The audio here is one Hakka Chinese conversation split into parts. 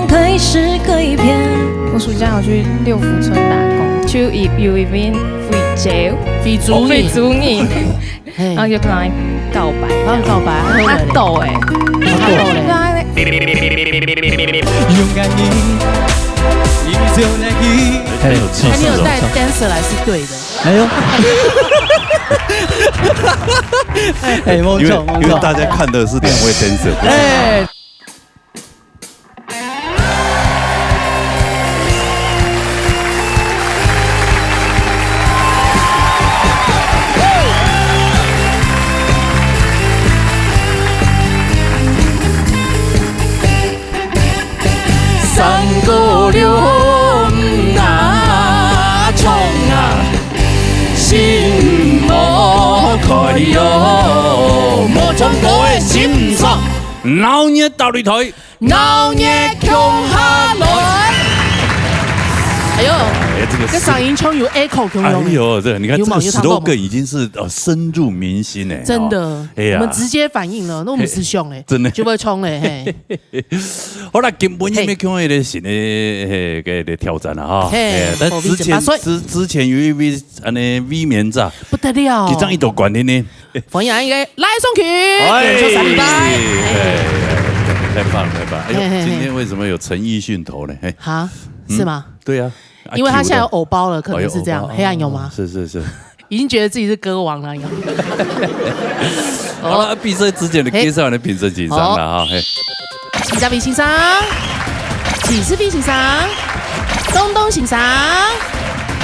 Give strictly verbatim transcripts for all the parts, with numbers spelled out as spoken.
开始改变。我暑假有去六福村打工，去有有一位非洲非洲人，哦，非洲人，嘿。然后就跟他告白，他告白，他喝了嘞。他懂哎。他懂嘞。对啊。哎，你有带 dancer 来是对的。哎呦，哎，没错，没错。因为大家看的是两位 dancer，不是？哎。闹热大擂台，闹热共下来。哎呦，哎，这个这嗓音腔有 echo 共样。哎呦，这你看这个 slogan 已经是呃深入民心哎，真的，哎呀，我们直接反映了，那我们师兄哎，真的就会冲嘞嘿。好了，今晡日要看一个新的嘿个挑战了哈。嘿，但之前之之前有一位安尼卫冕者，不得了，一张一斗管的呢。 欢迎一个赖松曲，连续三礼拜。哎，太棒了，太棒！哎呦，今天为什么有陈奕迅头呢？哎，哈，是吗？对啊，因为他现在有偶包了，可能是这样。黑暗有吗？是是是，已经觉得自己是歌王了，有。好了，比赛之前的介绍呢，评审紧张了哈，嘿。 徐嘉琪先生、徐世飞先生、东东先生、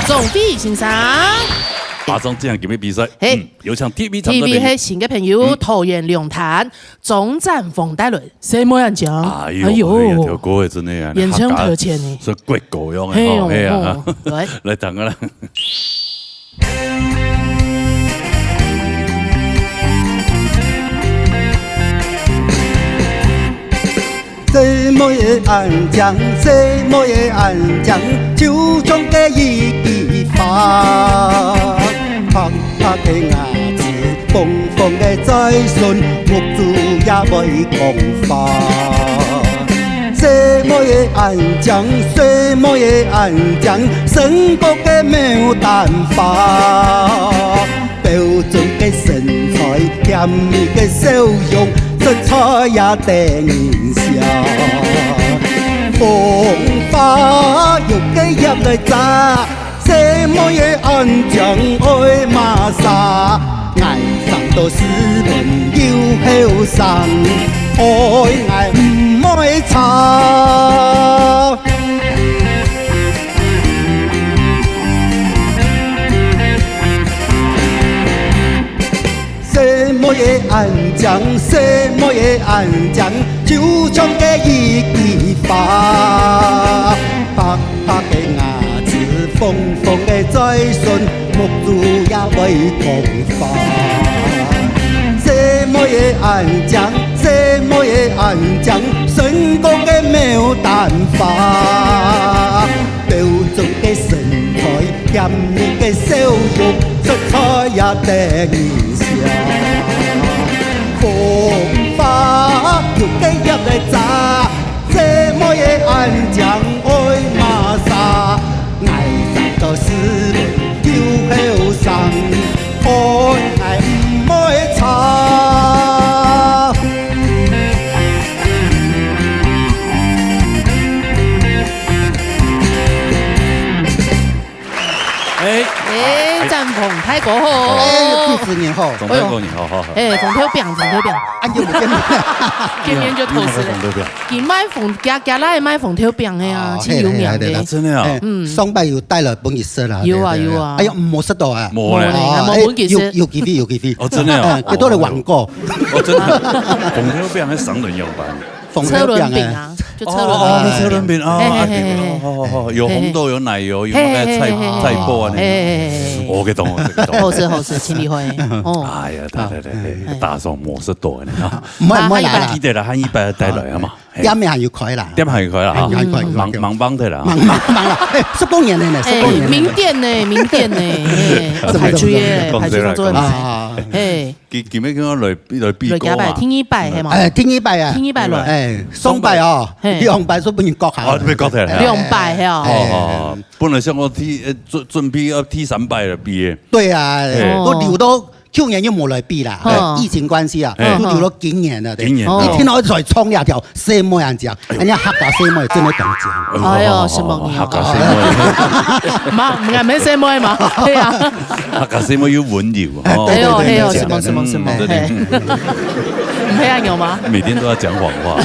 钟飞先生。马上进行今日比赛，嘿，有请 T V 参赛 T V 朋友。 係新个朋友，桃园龙潭，中站红带轮，什么样讲？哎呦，哎呦，哎呀，跳过真的啊，演唱特权呢，是贵狗用的，嘿哦，嘿啊，来，来，等个啦。 細妹仔恁靚，細妹仔恁靚，就像个一枝花。白白个牙齒，紅紅个嘴唇，目珠也會講話。細妹仔恁靚，細妹仔恁靚，勝過个牡丹花。 標準个身材，甜蜜个笑容，實在也得人惜。風花有个葉來摘，細妹仔恁靚愛麼儕，𠊎生到斯文又後生，愛𠊎毋愛吵。 細妹仔恁靚，細妹仔恁靚，就像个一枝花。白白个牙齒，紅紅个嘴唇，目珠也會講話。細妹仔恁靚，細妹仔恁靚，勝過个牡丹花。 標準个身材，甜蜜个笑容，實在也得人惜。風花有个葉來摘，細妹仔恁靚愛麼儕，𠊎生到斯文又後生，愛𠊎毋愛吵。 哎，哎，赞同，太过好。哎，主持人好。总太过你好好好。哎，红豆饼，红豆饼。啊，又不见面。见面就偷吃了。红豆饼。佢卖红，加加来卖红豆饼的啊，真有名的。真的啊。嗯，上班有带了分你吃了。有啊有啊。哎呀，没吃到啊。没嘞。有有机会有机会。哦，真的啊。哎，多了玩过。哦，真的。红豆饼还上人用饭。 车轮饼啊，就车轮饼。哦，车轮饼哦，有红豆有奶油，有那个菜菜脯啊，那个。我给懂，我给懂。好吃好吃，请你喝。哦，哎呀，对对对，大宋模式多呢啊。买买来啦，记得啦，下一摆带来好吗？店面还有开啦，店还有开啦哈，还有开，忙忙忙的啦，忙忙忙啦，哎，十多年了呢，十多年。名店呢，名店呢，哎，排队耶，排队上做很长，哎。 今今日刚刚来来比过嘛，来加拜，听一拜系嘛？哎，听一拜啊，听一拜来，哎，双拜哦，兩擺就分人割下來。哦，被割下來。兩擺係哦。哦，哦，哦，本來想講第，呃，準，準備要第三擺了，畢業。對啊，嘿。都留到舊年又無來比啦，哦。疫情關係啊，嘿。都留到今年了，對。今年。哦。一聽到在創這條細妹恁樣，人家客家細妹真的當靚。哎喲，什麼你哦。客家細妹。嘛，毋係細妹嘛，對啊。客家細妹又溫柔，哦。哎喲，哎喲，對，對，對，什麼，什麼，什麼，對，對，嘿。對。毋係恁樣嗎？每天都要講謊話。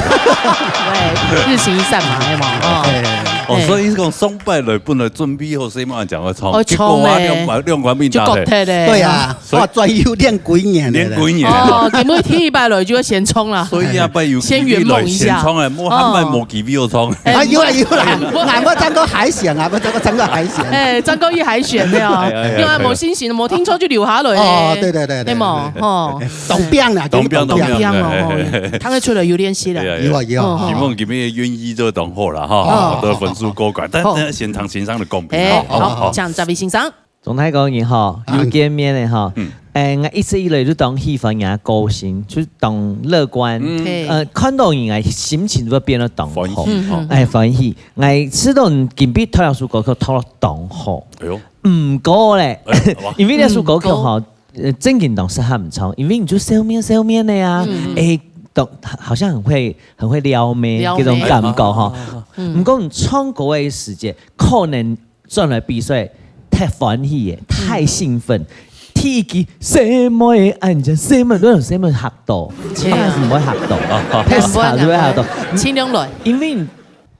對，日行一善嘛，係嘛，哦。哎。哦，嘿。所以講上擺來本來準備好細妹恁樣會唱，哦，結果啊，唱欸。兩擺，兩款面打的。就割忒咧。對啊，所以哇，專業練幾年的咧。練幾年。哦，根本第一擺來就要先衝啦。所以啊，擺有機會來先衝欸，先圓夢一下。莫，還無機會好衝。哦。哎，有啦，有啦，𠊎，𠊎唱歌還行啊，𠊎唱歌，唱歌還行。哎，唱歌也還行的哦。哎，哎，哎，因為無信心，無聽錯就留下來欸。哦，對，對，對，對，對無？對，對。哦。當拚啦，當拚，當拚，當拚哦，嘿，嘿，嘿。聽得出來有練習啦。對啊，對啊。有啊，有啊。哦，哦。希望今日願意做當好啦，哈，哦。都分數過關，但，好。但先聽先生的公平。哎，好，好，好，好。請這位先生。 鍾大哥你好，啊。又見面了哈。嗯。誒，𠊎一直以來都當喜歡你个個性，就當樂觀。嗯。嘿。呃，看到你，𠊎心情會變得當好。歡喜，嗯，哈。嗯，嗯。誒，歡喜。𠊎知道你今晡日讀這首歌曲讀得當好。哎喲。毋過咧，哎，哇。因為這首歌曲哈，嗯，毋過。呃，正經當適合你唱，因為你就笑面笑面的啊，嗯，嗯。誒，都，好像很會，很會撩妹，撩妹。這種感覺哈。哦。嗯。毋過你唱歌的時節，可能 轉來比賽，太歡喜了，太興奮。嗯。第一句，細妹恁樣，細妹，都有細妹嚇到，對啊。一開始毋會嚇到，哦，哦。太嚇就會嚇到。難怪，難怪。盡量來。因為你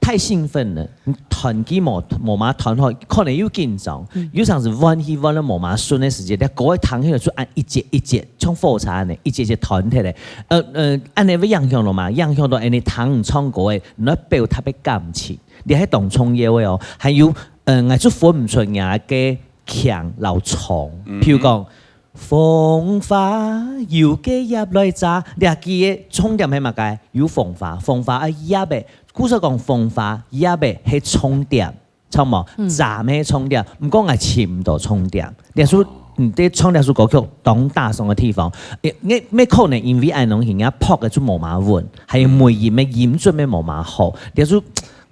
太興奮了，你斷句無，無嘛斷好，可能又緊張，嗯。有常時彎去彎了無嘛順的時節，你歌會聽起來就恁一節一節，像火車恁樣，一節一節斷忒咧。呃，呃，恁樣會影響到嘛？影響到，誒，你聽你唱歌的，你愛表達个感情。 這係當重要个哦。還有，呃，𠊎就分毋出若个強摎重。嗯哼。譬如講，風花有个葉來遮，這句个重點係麼个？有風花，風花啊葉仔，故所講風花葉仔係重點，著無？嗯。遮毋係重點，毋過𠊎尋毋到重點。這首，嗯，在唱這首歌曲當打爽个地方，也，也，也可能因為恁樣形，人家拍个就無嘛穩，還有尾音个音準也無嘛好。這首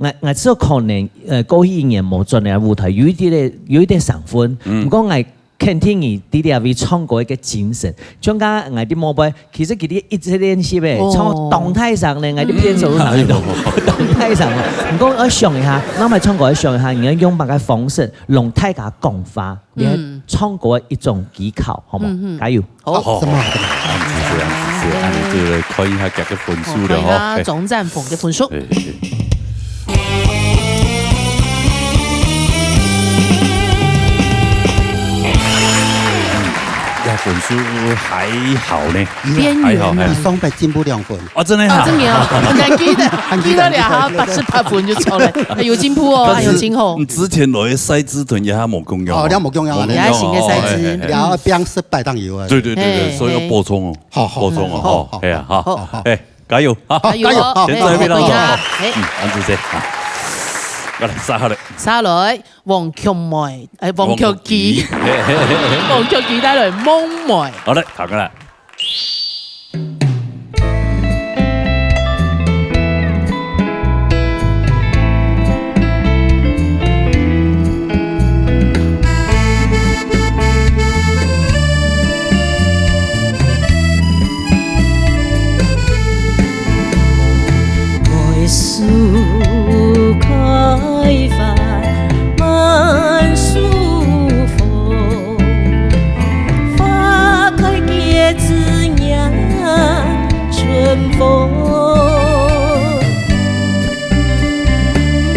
𠊎，𠊎知可能，呃，過去一年無轉來舞台，有一點點，有一點生份。嗯。毋過𠊎肯定你在這位唱歌个精神，像𠊎，𠊎个妹妹，其實佢兜一直練習个，哦。唱當大聲呢，𠊎个片手都拿得到，嗯。當大聲了。毋過愛想一下，那麼唱歌愛想一下，你愛用麼个方式，讓大家講話，你愛嗯。唱歌个一種技巧，好無？嗯，嗯。加油！ 好。好，好，好，恁仔細，恁仔細，恁仔細，來看一下佢个分數了吼。看一下鍾占峰个分數。嘿，嘿，嘿。呀，分數還好呢。邊緣啊。還好，哎。比上擺進步兩分。哦，真的啊？哦，真的啊，很難記得，記得了哈，八十八分就出來，哎，有進步哦，但是，還有進步。你之前來个賽制同這下無共樣哦。哦，這下無共樣啊。無共樣哦，這下新个賽制。哎，哎，哎。這下變失敗當有啊。對，對，對，對，嘿，所以要補充哦。嘿。好，好，補充哦，好，好，好，哎呀，好，好，好。哎，加油，好，加油，加油，好，現在非常好。好，好，好。哎。嗯，恁仔細啊。來，續下來。續下來，黃菊妹，哎，黃菊記。黃菊記。黃菊記帶來夢妹。好嘞，好，過來。 梅樹開花滿樹風，花開結子迎春風。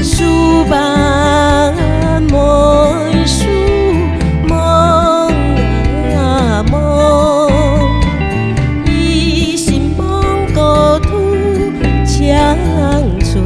樹瓣滿樹望啊望，一心望國土青春。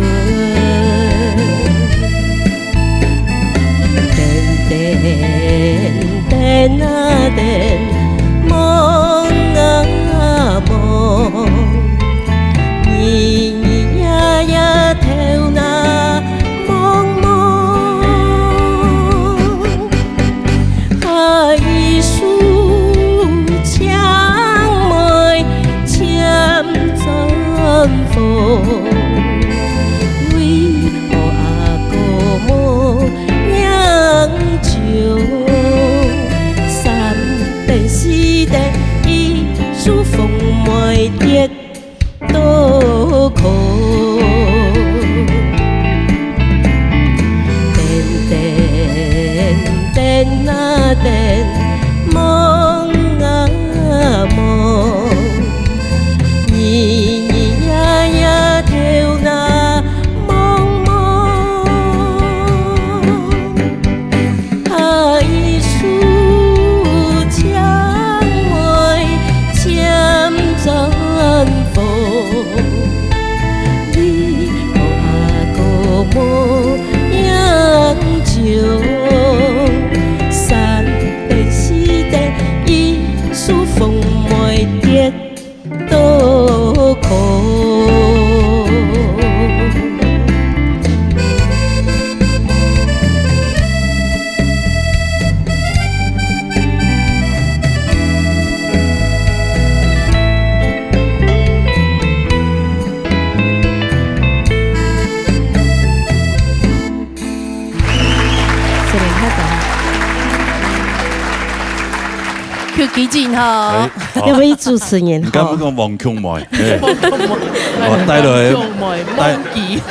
就激进吼。哎，好。要不要主持人？你敢不讲王琼妹？哎，我带来，王琼妹，带，忘记。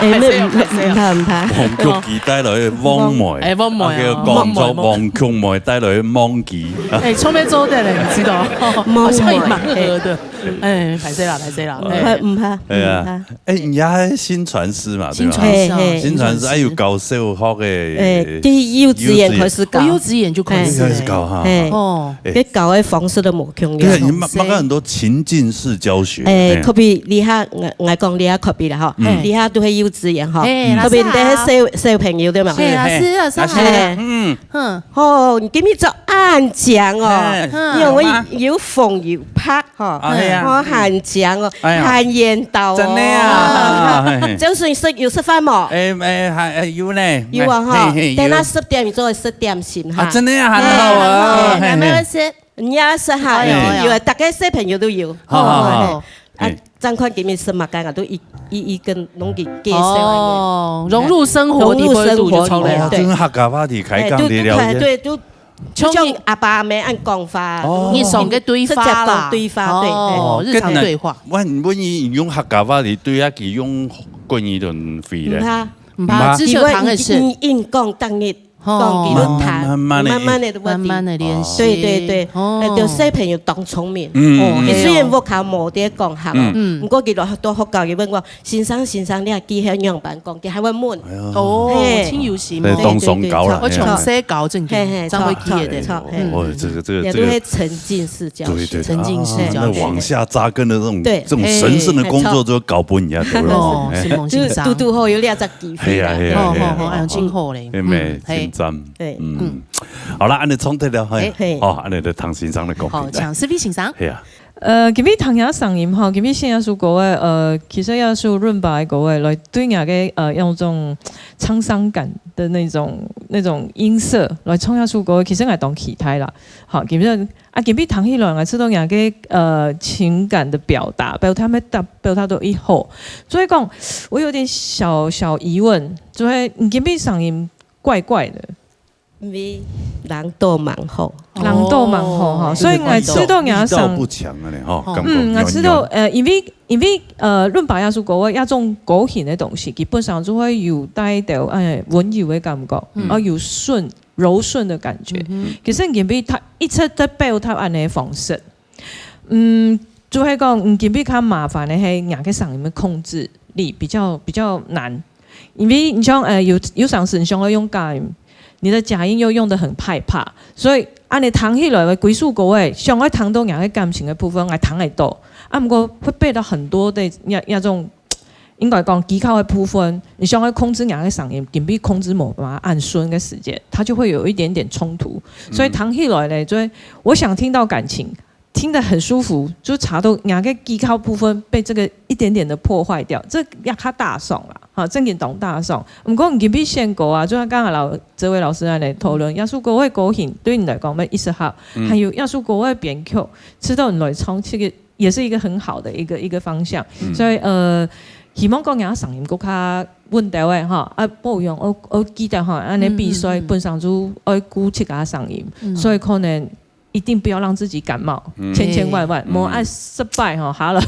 哎，没有，没有，没有，没有。王琼记带来的汪妹，哎，汪妹啊。啊，叫讲做汪琼妹带来的忘记。哎，聪明做对了，你知道，好像也蛮合的。哎，拍谁啦，拍谁啦。哎，唔怕，哎呀，唔怕。哎，你也新传师嘛，对吧？新传师啊，嘿，嘿。新传师，哎，有教小学的，哎，对幼稚园开始教。幼稚园。哦，幼稚园就开始了。开始教哈。嘿。哦。哎。佢教的方式都无共样。对啊，你们，你们很多情境式教学。哎，哎。可比你哈，我，我讲你哈可比了哈，嗯。你哈都系幼稚园哈，哎，可比你系小，小朋友对吗？哎，老师，老师好。哎，老师，嗯。嗯。哦，你今日着恁靚哦，哎，因为有风有白。 哈，啊，系啊。好，很靚哦，哎呀，很緣投哦。真的啊，嘿，嘿。就是你食，有食飯無？哎，哎，還，哎，有呢。有啊，哈。嘿，嘿，有。等下十點，你做个十點心哈。啊，真的啊，很好啊，哎，嘿，嘿。慢慢食。你也食哈，哎，有，有，有，大家小朋友都有。好，好，好。哦，嘿。啊，哎。正看今日食麼个，我都一，一，一跟攏给介紹。哦，融入生活，融入生活里面，对。哇，真客家話題開讲的了解。哎，对，对，对，就 就像阿爸阿姆恁講話，哦。日常个對話啦。直接講對話，對，哦，哎。日常對話。阮，阮用客家話來對啊，佢用國語就毋會咧。毋怕。毋怕，毋怕。至少談个是。因為你，你硬講，逐日講，哦。佢就談，慢慢，慢慢地。慢慢地就會知。慢慢地練習。對，對，對。哦。哎，就小朋友當聰明。嗯，嗯，嗯。佢雖然屋下無在講客，嗯。毋過佢落到學校，佢問我， 先生，先生，你个記號仰般講？佢還會問。哎呀。哦，嘿。真有心哦。對，當上高了，對，對，對，嘿。我從細教正經，嘿，嘿，正會記得。著，著，嘿。嗯。哦，這個，這個，這個。也都會沉浸式教學。對，對，對。沉浸式教學。啊，那往下扎根的這種，對。這種神聖的工作，嘿。就交分人家得了。哦，哎。承蒙先生。就堵堵好有這隻機會啦。係啊，係啊，係啊。好，好，好，哎呀，真好咧。嗯，嘿。真讚。對。嗯。嗯。好啦，恁樣衝突了，嘿。嘿。哦，恁樣就聽先生來講。好，請思維先生。係啊。 呃，今日聽若聲音吼，今日選這首歌个，呃，其實這首Rumba个歌个，來對若个，呃，用種滄桑感的那種，那種音色來唱這首歌，其實𠊎當期待啦。好，今日，啊，今日聽起來，𠊎知道若个，呃，情感的表達，表達，表達到已好。所以講，我有點小小疑問，就係你今日聲音怪怪的。 因為人都蠻好。人都蠻好哈，哦。所以𠊎知道若聲，力道不強啊，吼，哦。感覺嗯，𠊎知道，軟軟。呃，因為，因為，呃，Rumba這首歌，這種歌型个東西，基本上就會有帶到，哎，溫柔个感覺，嗯。啊，有順，柔順的感覺。嗯哼。其實因為佢一直在表達恁樣个方式， 嗯，就係講，嗯，今日較麻煩个係若个聲音个控制力比較，比較難。因為你像，呃，有，有當時你想要用假音，你的假音又用得很害怕，所以恁樣聽起來个歸屬感个，想要聽到若个感情个部分，𠊎聽得到。啊，毋過會背到很多的那，那種，應該講技巧个部分，你想要控制若个聲音，根本控制無辦法恁順个時間，它就會有一點點衝突。所以聽起來呢，就會，我想聽到感情， 聽得很舒服，就查到若个技巧部分被這個一點點的破壞掉，這也較打爽啦，哈，正經當打爽。毋過你今日選歌啊，就像剛剛老，這位老師恁樣討論，這首歌个歌型對你來講，乜一適合，嗯。還有這首歌个編曲，知道你來唱，這個也是一個很好的一個，一個方向。嗯。所以，呃，希望講若聲音閣較穩定个哈，啊，保養，我，我記得哈，恁樣比賽本身就愛顧自家聲音，嗯。所以可能 一定不要讓自己感冒，嗯。千千萬萬，嗯。莫愛失敗吼，好了。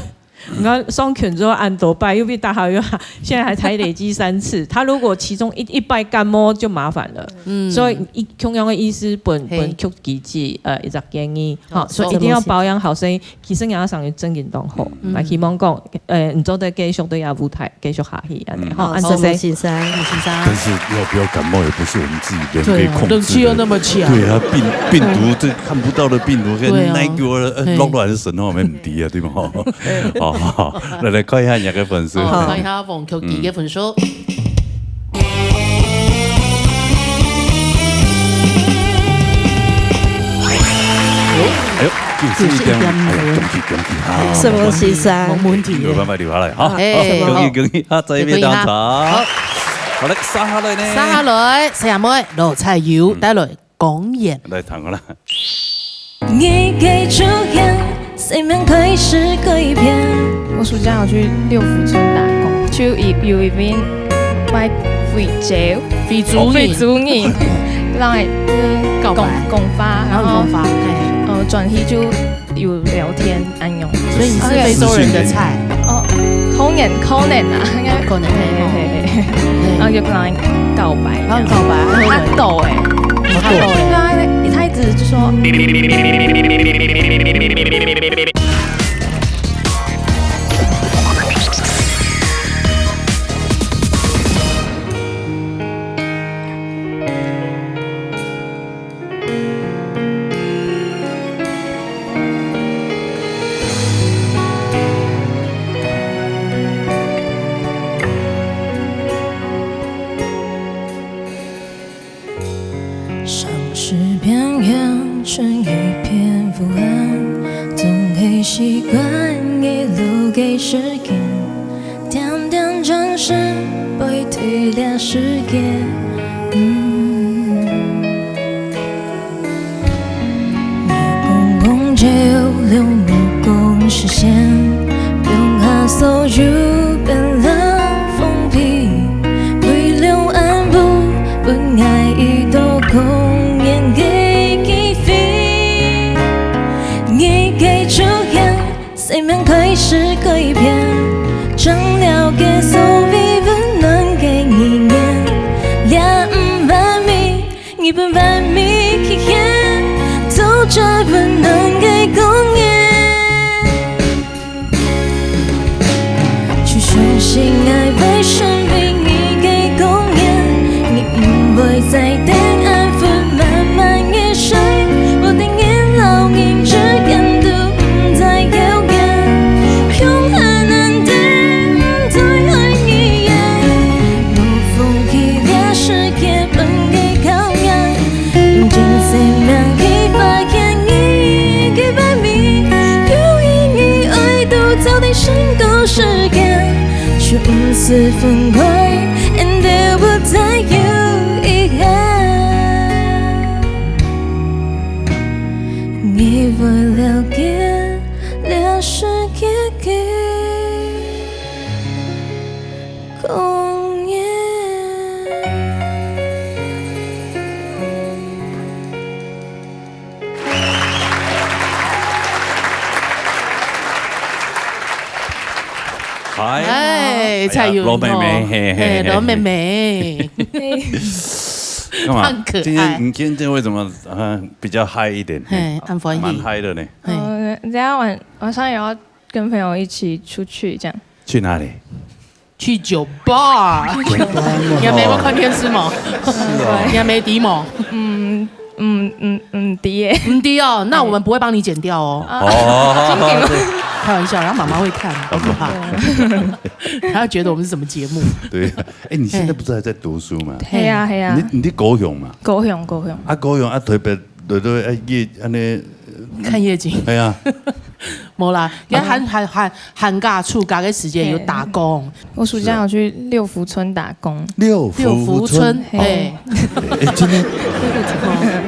你看上拳之後恁多擺，又被大家又，現在還才累積三次。他如果其中一，一擺感冒就麻煩了。嗯。所以一，共樣个意思，本，嘿。本曲機制，呃，一隻建議，好，好，所以一定要保養好聲音。其實你个聲音正經當好，嗯。那希望講，呃，你做得繼續對這舞台 繼續下去，恁樣，嗯。吼，好，恁多謝。承蒙先生。承蒙先生。但是要不要感冒也不是我們自己人可以控制的。對啊，冷氣又那麼強。對啊，病，病毒，嗯。這看不到的病毒，跟對啊。那個，呃，嘿。落落來的時候，我們毋知啊，對嗎？好，好，好，來，來看一下你个分數。好，看一下黃曲奇个分數。嗯。哎喲，九十一點五。九十一點五。哎，恭喜，恭喜啊！承蒙先生。無問題。有辦法留下來哈。哎。好，恭喜，恭喜。 啊，再一遍當場。好。好嘞，接下來呢？接下來，細阿妹羅彩友，嗯。帶來《光源》。來聽好了。你的出現，生命開始改變。我暑假有去六福村打工，就有，有一名賣肥豬。肥豬人。肥豬人，來，嗯，搞講，講話，然後，然後講話，嘿。呃，轉去就有聊天，恁樣。所以你是非洲人的菜。哦，可能，可能啊，應該。可能，嘿，嘿，嘿，嘿。嘿。然後就跟他告白，然後告白，這樣。他懂欸。他懂欸。對啊，一開始就說，城市边缘，成一片乌暗，总会习惯一路给时间。 点点掌声，背对了世界。嗯。月光光照亮目光视线，放下所有冰冷封闭，微亮暗部，分爱一道光源个机会。你个出现， 生命开始改变，成了个所谓温暖个语言。两万米，日本万米，体现，走在温暖个公园。去相信爱会成为你个公园，你毋会再等安抚慢慢个睡，无定 老人之间都毋再遥远，恐怕难得再爱一眼。无风起了世界本个考验，用尽生命去发现你个完美，有意义爱都走在身高时间，就毋是分开，and there will再有遗憾。 你会了解，了世界个公园。嗨，蔡云龙妹妹，嘿，龙妹妹，干嘛？今天你今天为什么？ 啊，比较嗨一点，嘿，很欢喜，蛮嗨的呢。呃，等下晚晚上也要跟朋友一起出去这样。去哪里？去酒吧。你还没有看电视吗？是啊。你还没低吗？嗯嗯嗯嗯，低耶。嗯低哦，那我们不会帮你剪掉哦。哦，开玩笑，然后妈妈会看，好不好？她要觉得我们是什么节目？对，哎，你现在不是还在读书吗？对呀对呀。你你在高雄嘛？高雄高雄。啊，高雄啊，特别 对对，哎，夜安尼看夜景。哎呀，无啦，因为寒寒寒寒假暑假个时间有打工。我暑假有去六福村打工。六福村，哎，哎，今天，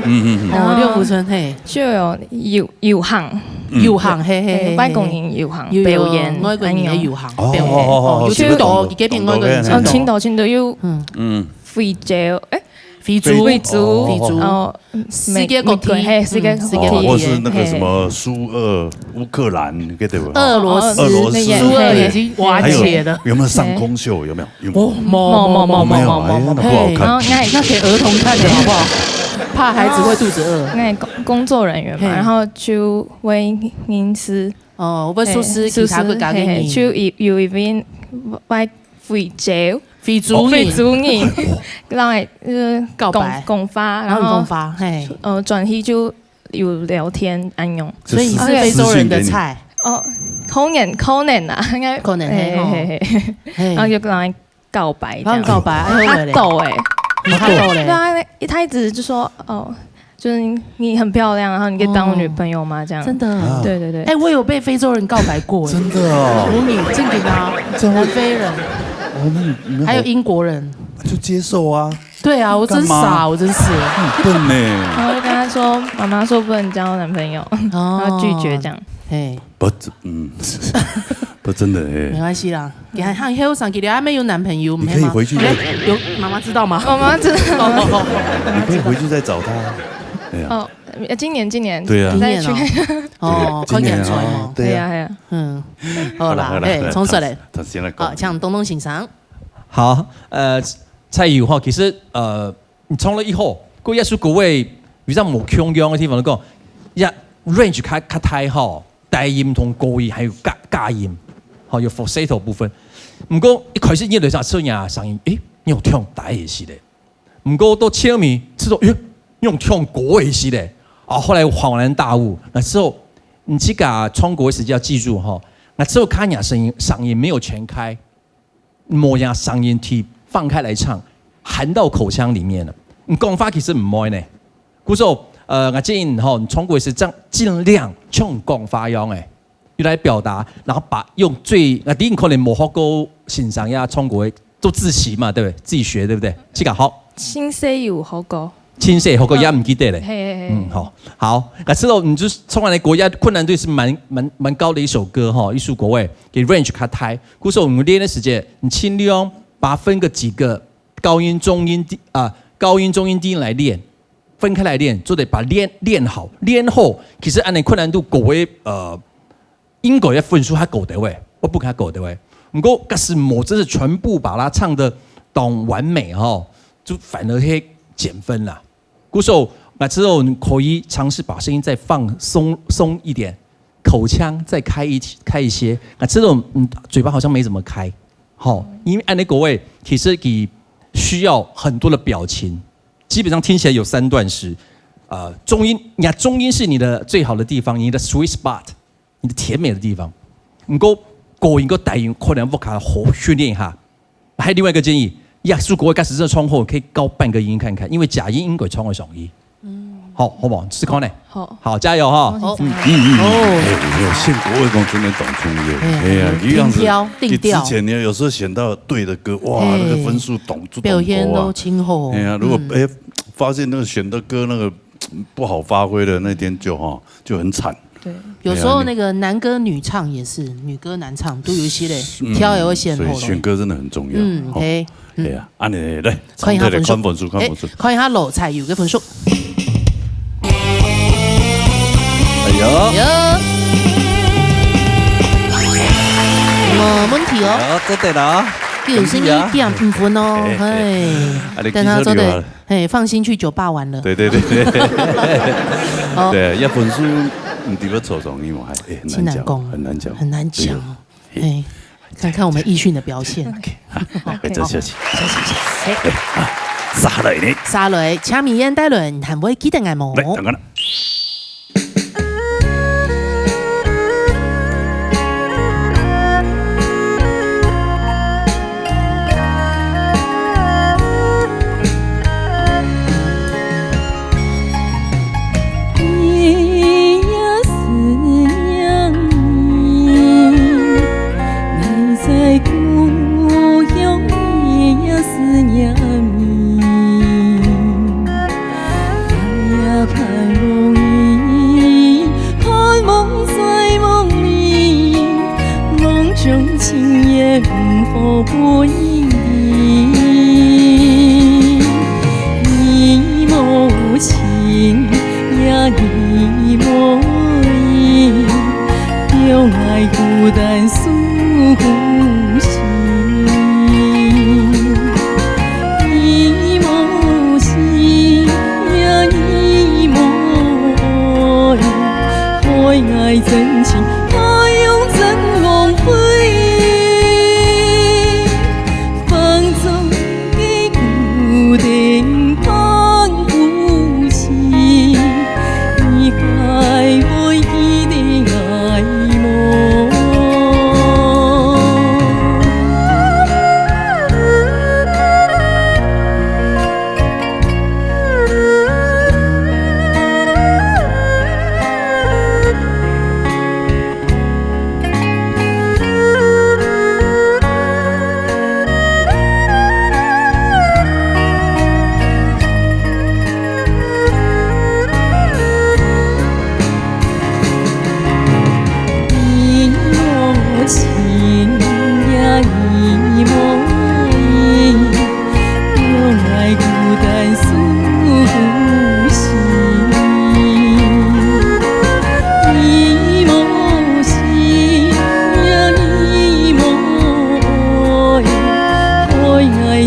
嗯嗯嗯，哦，六福村嘿，就有有有行，有行嘿嘿嘿，外国人有行表演，外国人个有行表演，哦，有青岛，伊个片外国人青岛，青岛青岛有，嗯嗯，非洲，哎。 非洲，非洲，非洲，哦，世界各地，嘿，世界各地，或是那个什么苏俄、乌克兰，对不对？俄罗斯，俄罗斯，苏俄已经瓦解了。有没有上空秀？有没有？有没有？没有，没有，没有，没有，没有，那不好看。那那给儿童看的好不好？怕孩子会肚子饿。那工工作人员嘛，然后就会因此哦，会苏斯其他国家的人，就有有一边外非洲。 非洲人，非洲人，然后呃告白，讲话，然后讲话，嘿，呃转去就有聊天安用，所以你是非洲人的菜。哦，可能可能啊，应该可能嘿，然后就跟他告白，然后告白，他懂哎，他懂嘞，对啊，一开始就说哦。 就是你很漂亮，然后你可以当我女朋友吗？这样真的，对对对，哎，我有被非洲人告白过，真的哦，我女正经啊，南非人，哦，那你还有英国人，就接受啊，对啊，我真傻，我真是，很笨呢。我会跟他说，妈妈说不能交男朋友，然后拒绝这样，嘿，不，嗯，不真的哎，没关系啦。 你还还后生，今年还没有男朋友，你可以回去再有妈妈知道吗？妈妈知道。你可以回去再找他。哎呀，哦，呃，今年，今年，对啊。再去。今年哦。哦，对，看演出哦。今年哦，对啊。哎呀，哎呀。嗯，好啦，好啦，好啦，哎，好啦，重说嘞。重，重新来讲。好，请东东先生。好，呃，蔡友哈，其实，呃，你唱了以后，过耶稣国味，有一个无共样的地方，讲，呀，range 较，较大吼，低音同高音，还有假，假音，好，有 falsetto 部分。不过一开始你就想，这样声音，诶，你有唱低的是嘞。 毋過到前面，試著，咦，用唱歌个時咧。啊，後來恍然大悟，那時候你自家唱歌个時就要記住吼，那時候看你聲音，嗓音沒有全開，無讓聲音體放開來唱，含到口腔裡面了。你講話其實毋會呢。故所，呃，𠊎建議你吼，你唱歌个時這樣盡量像講話樣誒。 又來表達，然後把用最，那第一可能無學過欣賞呀，唱歌个，都自習嘛，對不對？自己學，對不對？這個好。親戚有學過。親戚學過，也毋記得咧。嘿，嘿，嘿。嗯，好，好。那這首你就是唱完了國家困難度是蠻，蠻，蠻高的一首歌哈，一首歌誒，个 range 較大。故所我們練的時間，你盡量把它分個幾個高音、中音、低，啊，高音、中音、低音來練。 分開來練，做得把練，練好，練好。其實恁樣困難度高个，呃，應該个分數較高兜誒，會較高兜誒。毋過，假使無真係全部把它唱得當完美吼，就反而會減分啦。故所，𠊎知道你可以嘗試把聲音再放鬆，鬆一點，口腔再開一，開一些。𠊎知道，嗯，嘴巴好像沒怎麼開，吼，因為恁樣个話，其實佢需要很多的表情。 基本上聽起來有三段式，呃，中音，你看中音是你的最好的地方，你的 sweet spot，你的甜美的地方。毋過高音跟低音可能愛較好訓練一下。還有另外一個建議，耶穌國會開始這唱後，可以高半個音看看，因為假音應該唱會上去。嗯。好，好不好？試看呢？好。好，加油哈。好，嗯，嗯，嗯，嗯。哦。哎，有些國外歌真的懂中音。哎呀，哎呀，有一樣是，定調，定調。你之前呢，有時候選到對的歌，哇，哎。那個分數懂，就懂表現都清楚。哎呀，如果，嗯。哎， 發現那個選的歌那個不好發揮的那天就，哈，就很慘。對。有時候那個男歌女唱也是，女歌男唱都有一些嘞，嗯，挑也會選好了。所以選歌真的很重要。嗯，吼。OK，嗯。哎呀，恁樣，來，看一下分數。看分數，看分數。哎，看一下蔡友个分數。哎呀。哎呀。無問題哦。哎呀，做得啦。九十二點五分哦，哎，哎。嘿。啊，你等下做得 記得留下來。嘿，放心去酒吧玩了。對，對，對，對。哦。對，要分數，你知道抽中，因為還，哎，很難講，真難講。很難講。很難講。對。嘿，看看我們奕迅的表現。OK，好，OK，好。再休息。休息一下。嘿。哎，啊，續來呢？續來，請美燕帶來，還會記得𠊎無？來，等等。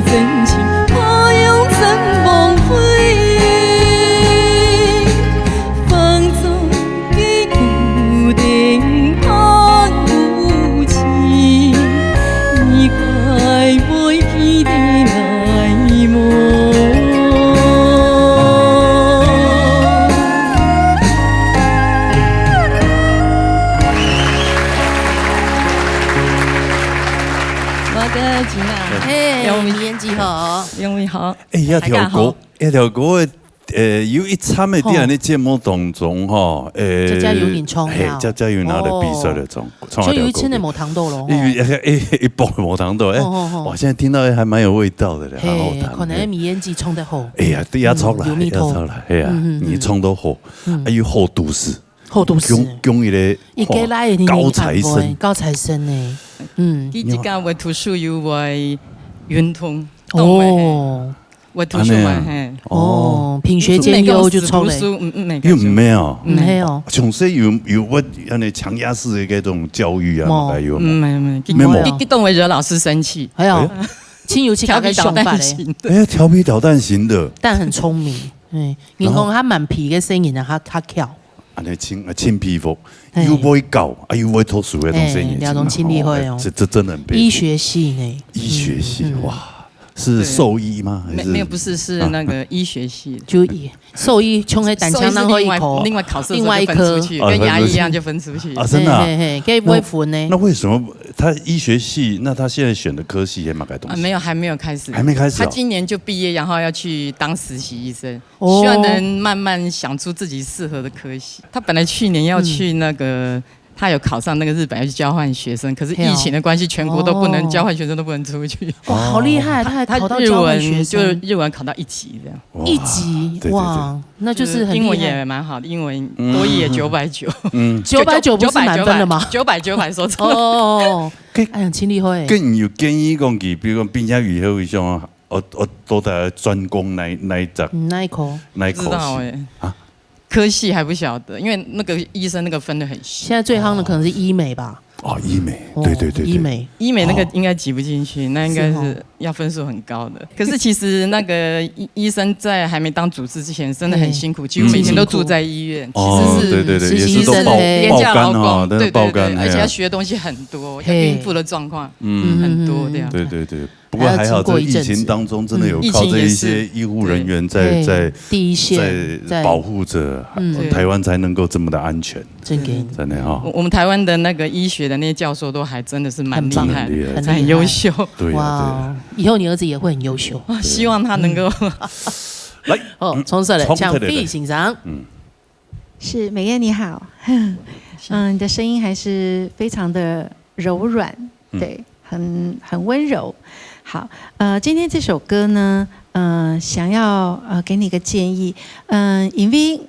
真情，怕永生梦回。风中的孤灯还无情，你该会记得爱慕。我个吉娜，嘿，因为年纪好。因为好。哎，要跳过，大家好。要跳过的，呃，有一站的在恁个节目当中吼，呃，佳佳有人唱啊。嘿，佳佳有拿到比赛的唱，哦。唱到跳过。所以有一站的无听到咯，吼。一，一，一，一播无听到，哎，哦，哦，哦。哇，现在听到还蛮有味道的嘞，嘿，好好听。可能年纪唱得好。哎呀，对，要唱了，嗯，有味道。要唱了，哎呀，嗯，嗯，嗯。你唱得好，嗯。哎，有好都市。 好都市。供，供一个，一个来的，哇，高材生。高材生呢，嗯。佢自家會讀書又會運動，哦。會讀書嘛，恁呢啊。嘿。哦，品学兼优就出来。讀書，嗯，嗯，又毋係哦。毋係哦。從細有，有會恁呢強壓式的該種教育啊，無。嘛，有無？嗯，沒有，沒有，沒有。佢，佢，佢當會惹老師生氣。哎呀，哎呀。親有自家个想法嘞。調皮捣蛋型的。哎，調皮捣蛋型的。但很聰明，哎，你講他蠻皮个細人啊，他，他巧。 恁呢親，啊，親皮膚，嘿。又會教，啊，又會讀書个東西，嘿，了解，真厲害哦。哦，這，這真的很佩服。醫學系呢。醫學系，嗯，嗯。哇，是兽医嗎？對。還是？沒，沒有，不是，是那個醫學系。啊。就醫，獸醫，像那單槍那後一口，獸醫是另外，另外考試的時候就分出去，另外一科。跟牙醫一樣就分出去。啊，真的啊。嘿，嘿，嘿，可以不會分呢。那，那為什麼他醫學系，那他現在選的科系也蠻該東西？啊，沒有，還沒有開始。還沒開始哦。他今年就畢業，然後要去當實習醫生。 哦。希望能慢慢想出自己適合的科系。他本來去年要去那個，嗯。他有考上那個日本，要去交換學生，可是疫情的關係，嘿哦。全國都不能，哦。交換學生都不能出去。哇，好厲害，哦。他還考到交換學生。他，他日文，就日文考到一級這樣。哇，一級，對，對，對。哇，那就是很厲害。就是英文也蠻好的，英文多益也九百九。嗯。九百九不是滿分了嗎？九百九，九百九，說錯了。哦，哦，哦，哦。跟，哎呀，真厲害。跟你有建議講，佢，比如講畢業以後，像 哦，哦，到底專攻哪，哪一隻？嗯，哪一科？哪一科系？不知道欸。啊？科系還不曉得，因為那個醫生那個分得很細。現在最夯的可能是醫美吧。哦，醫美，哦，對，對，對，對。醫美。醫美那個應該擠不進去，哦。那應該是，是哦。要分數很高的。可是其實那個醫，醫生在還沒當主治之前，真的很辛苦，嘿。幾乎每天都住在醫院，嗯。其實是，哦，對，對，對，實習醫生，也是都爆，嘿。廉價勞工，爆肝哦，對，對，對，對，爆肝，而且要學的東西很多，嘿。要應付的狀況，嗯。很多這樣。對，對，對。 不過還好，這疫情當中真的有靠這一些醫護人員在，還要經過一陣子。嗯。疫情也是，對。在，第一線，在，在保護著，嗯。台灣才能夠這麼的安全。真的。真的哈。我，我們台灣的那個醫學的那些教授都還真的是蠻厲害的，很棒，很厲害。很優秀。對啊，對啊。哇哦，以後你兒子也會很優秀。啊，希望他能夠。嗯。來，哦，嗯，衝出來，衝出來。請費先生。嗯。 是，美燕你好。嗯，你的聲音還是非常的柔軟，嗯。對，很，很溫柔。好，呃，今天這首歌呢，呃，想要，呃，給你一個建議。嗯，因為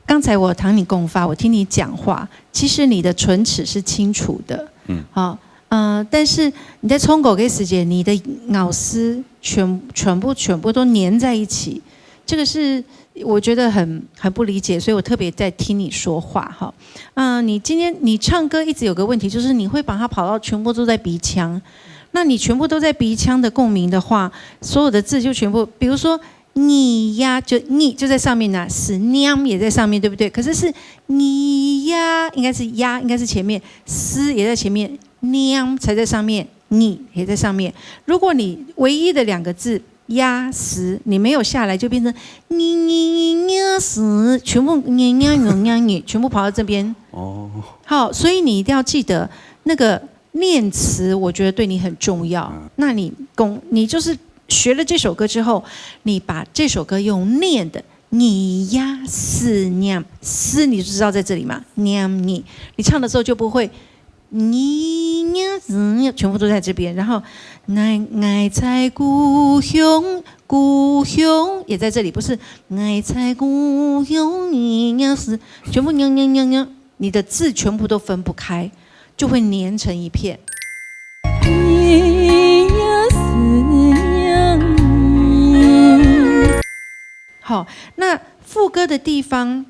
剛才我聽你講話，我聽你講話，其實你的唇齒是清楚的。嗯。好，呃，但是你在唱歌的時間，你的咬字全，全部，全部都黏在一起，這個是 我覺得很，很不理解，所以我特別在聽你說話哈。嗯，你今天，你唱歌一直有個問題，就是你會把它跑到全部都在鼻腔。那你全部都在鼻腔的共鳴的話，所有的字就全部，比如說你呀，就你就在上面啊，思念也在上面，對不對？可是是你呀，應該是呀，應該是前面，思也在前面，念才在上面，你也在上面。如果你唯一的兩個字 呀，思，你沒有下來，就變成你，你，你，呀，思，全部你，你，你，你，你，全部跑到這邊。哦。好，所以你一定要記得，那個念詞，我覺得對你很重要。嗯。那你公，你就是學了這首歌之後，你把這首歌用念的，你呀，思念，思，你就知道在這裡嘛，念你，你唱的時候就不會 你呀，嗯，全部都在這邊。然後，𠊎，𠊎在故鄉，故鄉也在這裡，不是，𠊎在故鄉，你呀，思，全部呀，呀，呀，呀，你的字全部都分不開，就會黏成一片。你呀，思念你。好，那副歌的地方，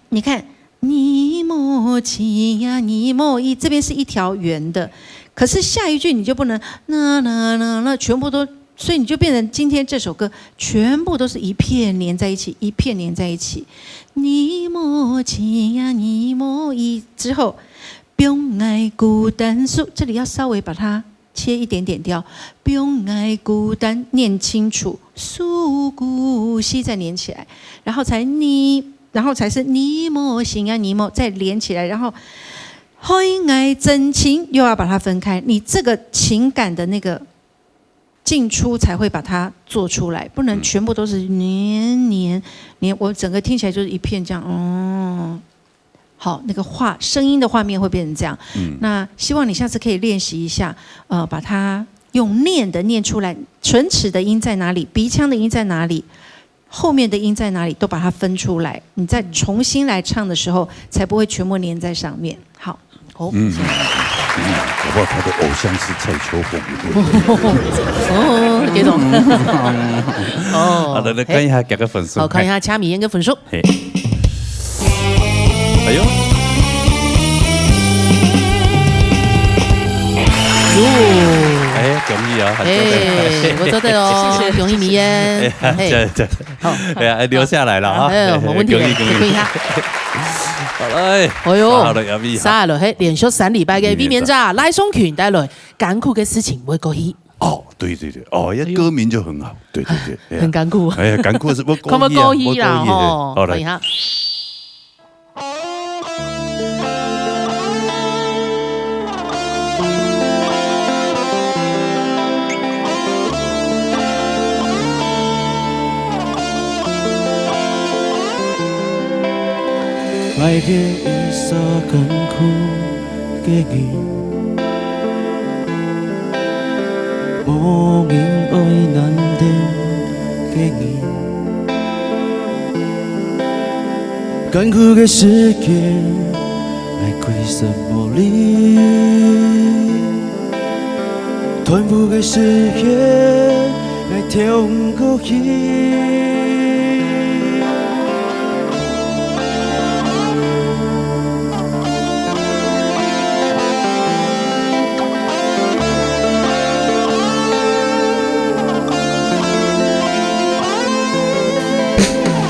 你看，你莫去呀，你莫一，這邊是一條圓的，可是下一句你就不能，那，那，那，那，全部都所以你就变成今天这首歌全部都是一片连在一起，一片连在一起。你莫急呀，你莫一之后，不用爱孤单，苏，这里要稍微把它切一点点掉，不用爱孤单，念清楚，苏古西再连起来，然后才你，然后才是你莫醒呀，你莫再连起来，然后海爱真情又要把它分开，你这个情感的那个进出才会把它做出来，不能全部都是黏黏黏。我整个听起来就是一片这样，哦，好，那个画声音的画面会变成这样。嗯，那希望你下次可以练习一下，呃，把它用念的念出来，唇齿的音在哪里，鼻腔的音在哪里，后面的音在哪里，都把它分出来。你再重新来唱的时候，才不会全部黏在上面。好。 哦，嗯，嗯，嗯，搞不好他的偶像是蔡秋凤。哦，这种。哦，好的，来看一下，给个分数。好，看一下嘉明个分数。嘿。哎呦。哟。哎，恭喜啊，很棒。哎，不错的哦，恭喜明恩。哎，嘿。这，这，好。哎呀，留下来了啊。哎呦，没问题的，恭喜，恭喜。可以哈。好嘞。哎呦，杀了，要厉害。杀了，嘿，连续三礼拜个避免者，赖松群带来《艱苦个事情會過去》。哦，对，对，对，哦，哎，哎呦。歌名就很好，对，对，对，哎呀。很艱苦。哎呀，艱苦是不过意啊，看不过意啦，不过意，吼，好，来。可以哈。 𠊎係一儕艱苦个人，無人愛擔當个人。艱苦个時節，𠊎歸身無力；斷烏个時節， 𠊎跳毋過去。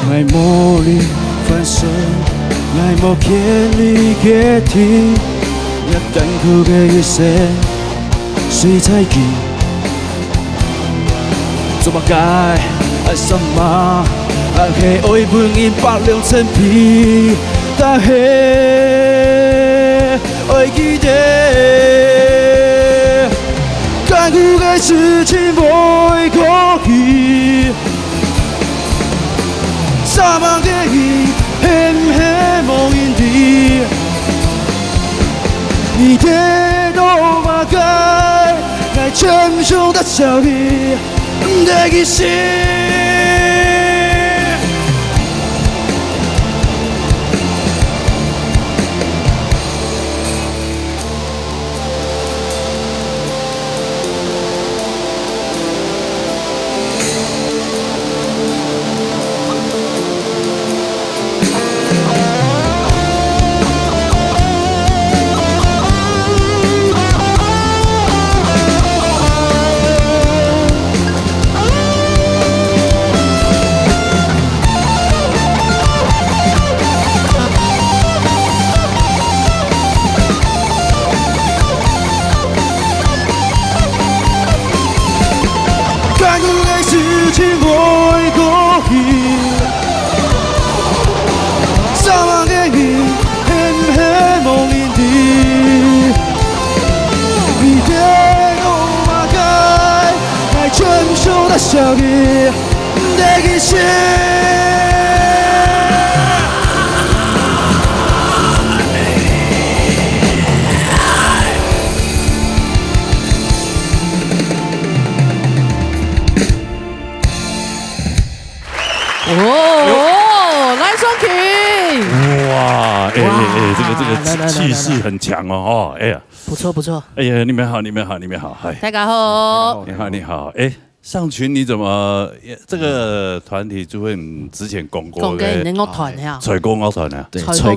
𠊎無力翻身，𠊎無權利決定，這艱苦个一生，誰在記？ 做麼个恁煞猛，還係愛分人百兩千倍？但係愛記得，艱苦个事情會過去。 煞猛个人，係毋係無人知？你在做麼个？𠊎全想得笑你，毋得去死。 艱苦个事情會過去，煞猛个人，係毋係無人知？你在做麼个？𠊎全想得笑你。 哦，賴松群。哇，哎，哎，哎，這個，這個氣，哇，來，來，來，來，來。氣勢很強哦，哦，哎呀。不錯，不錯。哎呀，你們好，你們好，你們好，嗨。大家好。你好，你好，哎。上群你怎么，这个团体就会，你之前讲过，讲过你的乐团呀。对不对？吹过乐团呀。对，吹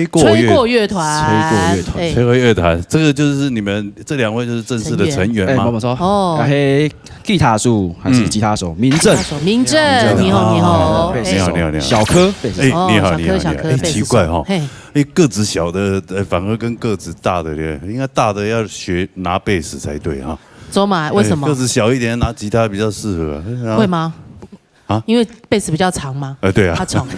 过。吹过乐团。吹过乐团。吹过乐团。哎。吹过乐团，这个就是你们这两位就是正式的成员吗？成员。哎，没错。哦。啊，嘿，吉他手还是吉他手，嗯。明正。吉他手，明正，明正。你好，你好。哦，贝斯手。你好，你好，你好。小柯，贝斯手。哎，你好，哦，你好，小柯，你好。小柯，哎，贝斯手。奇怪哈。嘿。哎，个子小的，呃，反而跟个子大的，应该大的要学拿贝斯才对哈。 怎么？为什么？哎，个子小一点，拿吉他比较适合啊。会吗？啊？因为贝斯比较长吗？呃，对啊。他长。对。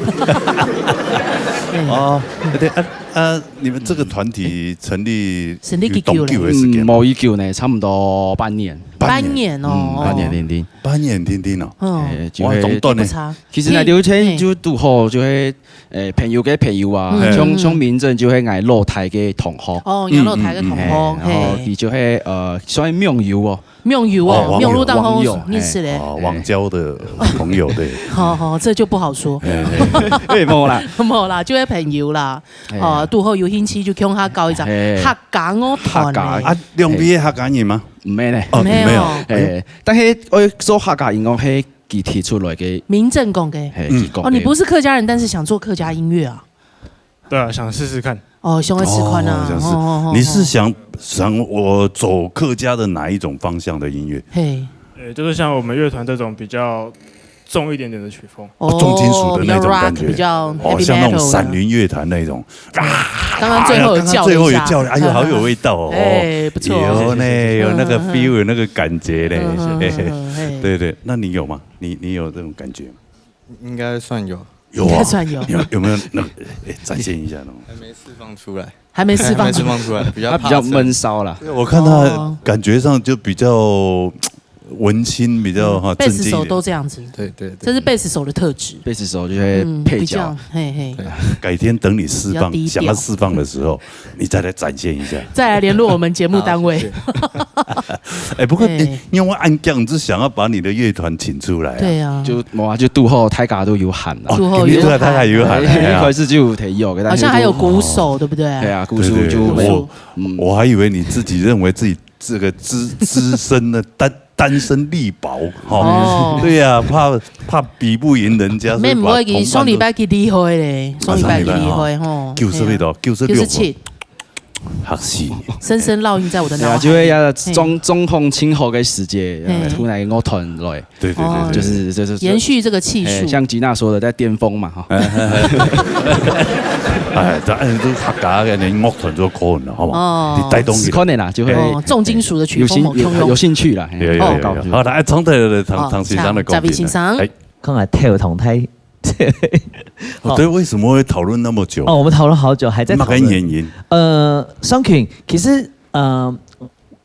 哦，对，啊，啊，你们这个团体成立成立几久了？有多久的时间？嗯，無幾久呢，差不多半年。半年。半年哦。嗯，半年定定。半年定定哦。嗯。哎，就會，哇，當短呢。不差。其實呢，嘿，就係，嘿。就拄好就係，誒，朋友个朋友啊，嗯。像，像明正就係𠊎老弟个同學。哦，你老弟个同學，嗯，嗯，嗯。嘿，然後嘿。佢就係，呃，算網友哦。 網友哦，哦，網友。網路當中網友，認識的。哎。哦，網交的朋友，對。好，好，這就不好說。哎，哎，哎，無啦。無啦，就係朋友啦。哎。哦，拄好有興趣就共下交一下。哎。客家樂團呢。客家。啊，兩位係客家人嗎？毋係呢。哦，沒有。沒有。哎，但係𠊎做客家音樂係佢提出來个。明正講个。哎，嗯。佢講个。哦，你不是客家人，但是想做客家音樂啊？ 對啊，想試試看。哦，想要試看啊。哦，想試。哦，哦，哦，你是想，哦。想我走客家的哪一種方向的音樂？嘿。呃，就是像我們樂團這種比較重一點點的曲風。哦，重金屬的那種感覺。哦，比較rock，比較哦，heavy metal的。像那種閃靈樂團那種。啊，剛剛最後有叫了一下。哎呀，剛剛最後有叫了，哎呦，好有味道哦。哎，不錯。有呢，有那個feel，有那個感覺嘞。嗯，嗯，嗯，嗯，嘿。對，對，那你有嗎？你，你有這種感覺嗎？ 應該算有。有啊。應該算有。有，有沒有那個，哎，展現一下那種？還沒釋放出來。還沒釋放出來。還沒釋放出來，比較怕生。他比較悶騷啦。對，我看他哦。感覺上就比較文青，比較，嗯，哈，正經一點。貝斯手都這樣子。對，對，對。這是貝斯手的特質。貝斯手就會配角。嗯，比較，嘿，嘿。對。改天等你釋放，比較低調。想要釋放的時候， 你再來展現一下。再來聯絡我們節目單位。好，謝謝。哎，不過，哎。哎，因為恁樣，就想要把你的樂團請出來啊。對啊。就，無啊，就拄好大家都有閒啦。哦，拄好有閒。你拄好大家有閒，哎，哎呀。一開始就有提議哦，但是就好像還有鼓手，對不對？對啊，鼓手就，對，對，對。鼓手。我，嗯。我還以為你自己認為自己這個資，資深的單 單身力薄，吼。哦。對呀，怕，怕比不贏人家，所以把同伴都，沒，毋會，佢上禮拜幾厲害咧，上禮拜幾厲害，吼。九十幾度，嘿啊。九十六。九十七。嚇死。深深烙印在我的腦海裡。對啊，就係要中，嘿。中風清好个時節，嘿。呃，突然樂團來。對，對，對，哦。對。就是，就是，延續這個氣數。哎，像吉娜說的，在巔峰嘛，哈。哎，這，哎，都客家个，連樂團都可能了，好不好？哦。你帶動起來。是可能啦，就會，哦，重金屬的曲風，有興，有，有興趣啦，嘿。有，有，有，有。哦。好，來，長腿的唐，哦，唐先生的觀點呢？請，這位先生。哎。看來跳同台。哦，對，為什麼會討論那麼久？哦，我們討論好久，還在討論。麼个原因？呃，雙群，其實，呃，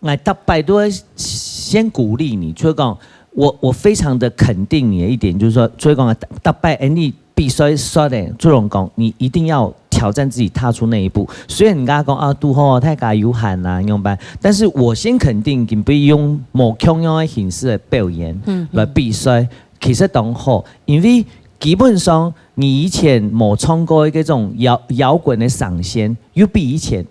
𠊎逐擺都會先鼓勵你，就係講，我，我非常的肯定你的一點，就是說，就係講，逐，逐擺，哎，你比賽輸咧，就係講，你一定要挑戰自己，踏出那一步。雖然你剛剛講，啊，拄好，大家有閒啊，仰般，但是我先肯定，你不用無共樣的形式來表演，嗯，嗯。來比賽，其實當好，因為基本上你以前無唱過的這種搖，搖滾的聲線，又比以前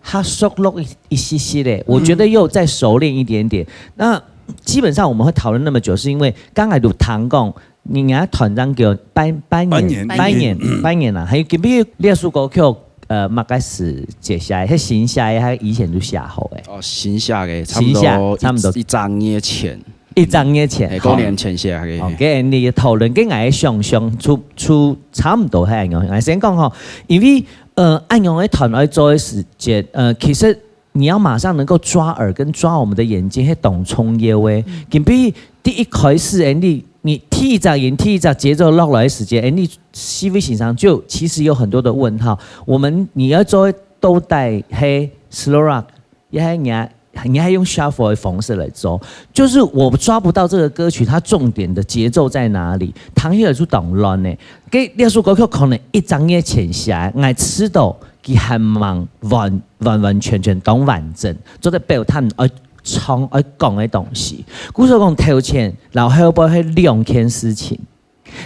較熟絡一，一息息咧，我覺得又再熟練一點點。嗯。那基本上我們會討論那麼久，是因為剛才有談過，你，你要團長給我半，半年，半年，半年，半年啦，還有，比如這首歌曲，呃，麼个時節寫的，係新寫的，還係以前就寫好的？哦，新寫的，差不多新寫，差不多。一，一隻月前。 一隻月前，哎，過年前寫个。哦，該恁樣討論，該𠊎个想像就，就差毋多係恁樣。𠊎先講吼，因為，呃，恁樣个團愛做个時節，呃，其實你要馬上能夠抓耳跟抓我們的眼睛，係當重要个。嗯。因為第一開始，哎，你，你第一隻音、第一隻節奏落來个時節，哎，你四位先生就其實有很多的問號。我們，你要做到底係slow rock， 也還，你還，你還用shuffle的方式來做，就是我抓不到這個歌曲它重點的節奏在哪裡，彈起來就當亂呢。該這首歌曲可能一隻月前寫，𠊎知道佢還吂完，完完全全當完整，做得表達愛唱愛講个東西。故所講頭前，然後後背係兩件事情。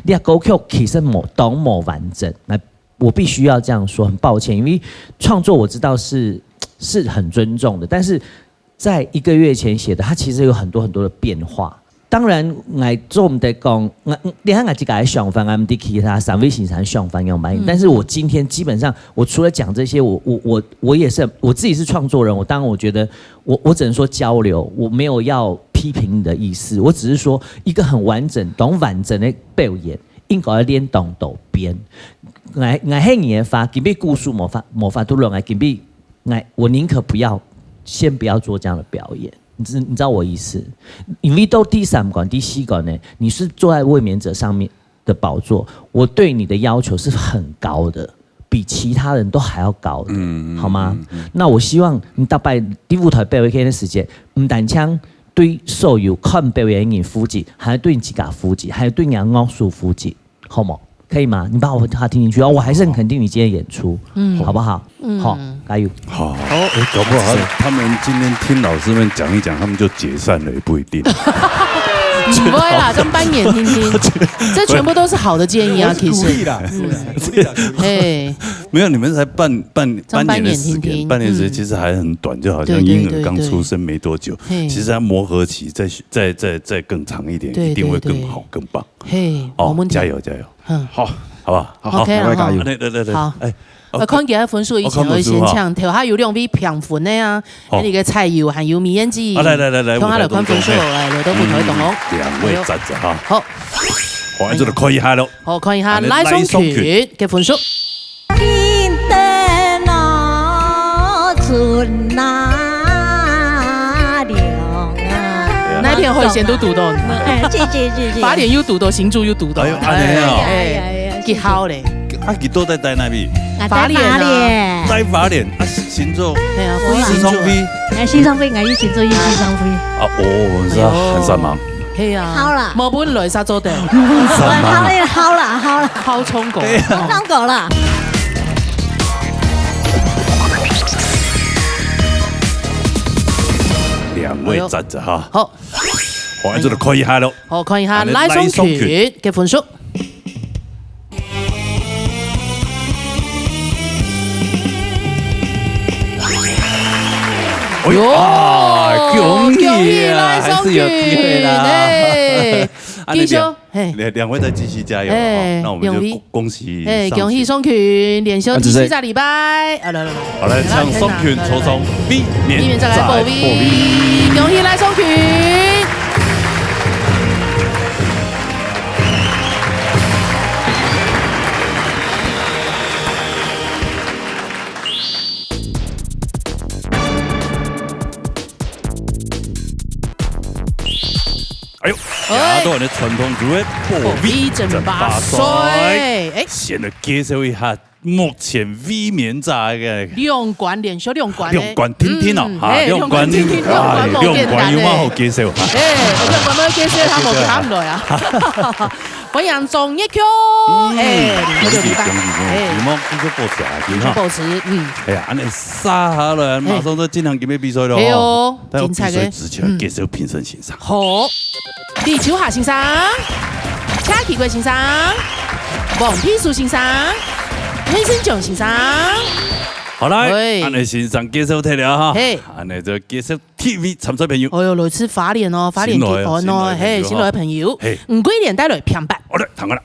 這歌曲其實無，當無完整。那我必須要這樣說，很抱歉，因為創作我知道是，是很尊重的，但是在一個月前寫的，它其實有很多很多的變化。當然，𠊎做毋得講，𠊎，你看𠊎自家个想法，𠊎毋知其他三位先生想法樣般。嗯。但是我今天基本上，我除了講這些，我，我，我，我也是，我自己是創作人，我當然我覺得，我，我只能說交流，我沒有要批評你的意思，我只是說一個很完整、當完整的表演，應該要練當多遍。𠊎，𠊎係你个話，今晡日故事無法，無法度論，𠊎今晡日，𠊎，我寧可不要，先不要做這樣的表演。 你知，你知道我意思？因為到第三關、第四關呢，你是坐在衛冕者上面的寶座，我對你的要求是很高的，比其他人都還要高的，嗯，好嗎？嗯，嗯。那我希望你逐擺在舞台表演个時節，毋單淨對所有看表演个人負責，還要對你自家負責，還要對你个樂手負責。 好無？可以嗎？你把我話聽進去啊，我還是很肯定你今天演出，嗯。好不好？嗯。好，加油。好，好。哎，搞不好他，是。他們今天聽老師們講一講，他們就解散了，也不一定。不會啦，這樣半年聽聽，這全部都是好的建議啊，我是鼓勵啦，其實。鼓勵啦，鼓勵啦。嘿。沒有，你們才半，半，這樣半年的時間，半年聽聽。半年時間其實還很短，嗯。就好像嬰兒剛出生沒多久。對，對，對，對。嘿。其實他磨合期再，再，再，再更長一點，對，一定會更好，對，對。更棒。 嘿，哦，無問題。加油，加油。嗯。好，好不好？好，好。OK啦，加油。好。來，來，來，來。好。哎，呃，OK。看佢个分數以前，我看分數哈。我先請，頭下有兩位評分个啊，好。那個蔡友還有米燕姐。啊，來，來，來，來，同下來看分數，舞台中央。哎，來到舞台中央。嗯，兩位站著哈。哎喲。好。好，這就看一下囉。好，看一下，啊，賴頌群个分數。 哪片海鮮都堵到。哎，謝謝，謝謝。花蓮又堵到，新竹又堵到。哎喲，恁樣哦。哎，哎，哎，哎，哎，幾好咧。啊，佢到底在哪位？啊，在花蓮啊。花蓮。在花蓮啊，新竹。哎呀，新竹。新竹。哎，新竹，𠊎有新竹，有新竹。啊，哦，係啊，哎喲。還算忙。 係啊，好啦。無本來煞做得。好啦，好啦，好啦。好衝口。對啊。衝口啦。兩位站著哈。哎喲。好。好，這就看一下囉。好，看一下，來，賴頌群个分數。 哎喲，啊，恭喜啊，恭喜賴頌群，還是有機會啦。哎，啊，你兩，繼續，嘿。兩，兩位再繼續加油哈，哎，那我們就恭喜，恭喜，哎，恭喜頌群，連續第四隻禮拜。啊，來，來，來。好，來，請頌群抽中衛冕，衛冕再來報名，恭喜賴頌群。 哎喲，哎。這段个傳統就係報名爭霸賽。報名爭霸賽，哎。先來介紹一下目前衛冕者个兩關連續兩關个。兩關定定哦，嗯，哈，哎，兩關，兩關定定，哎，兩關無簡單个。兩關有麼好介紹？哎，兩關無介紹，他無，他毋來啊。 歡迎鍾益強，嗯，哎，恭喜，恭喜，恭喜，哎。希望繼續保持下去哈。繼續保持，嗯。哎呀，恁樣接下來，哎。馬上就進行今日比賽了哈。係哦，但要比賽之前，精彩个。介紹評審先生。嗯。好，李秋霞先生，謝啟國先生，王秘書先生，魏勝強先生。好，來，喂。恁樣先生介紹忒了哈。嘿。恁樣就介紹 第一位參賽朋友。哎喲，來自花蓮哦，花蓮吉安哦，新來个朋友，嘿，新來个朋友，嘿。吳桂蓮帶來評判。好的，聽過了。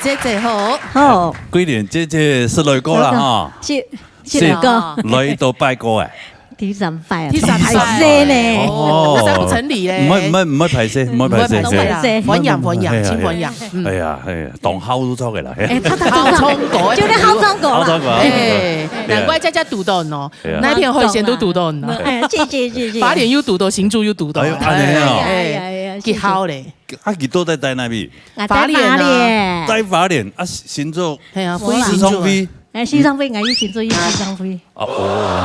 姐姐好。好。桂蓮姐姐係來過啦哈。係，係來過。係來到拜過欸。第三擺啊，第三擺。歹勢呢。哦。那三不成禮咧。毋會，毋會，毋會歹勢，毋會歹勢。毋會歹勢啦。歡迎，歡迎，嘿啊，請歡迎。嗯。哎呀，哎呀，當好就著个啦，嘿。哎，他，他，他，好唱歌的就你好唱歌啦。好唱歌，好唱歌。哎，哎呀。難怪姐姐堵到哦，哎呀。那片海鮮都堵到哦。哎，謝謝，謝謝。花蓮又堵到，新竹又堵到。哎呦，恁樣哦。哎呀，哎呀，哎呀，幾好咧。謝謝。啊，佢到底在哪位？啊，在花蓮啊。花蓮。在花蓮啊，新竹，嘿啊，非新竹啊。時常飛。 哎，西昌飛，𠊎以前做西昌飛。啊，哦，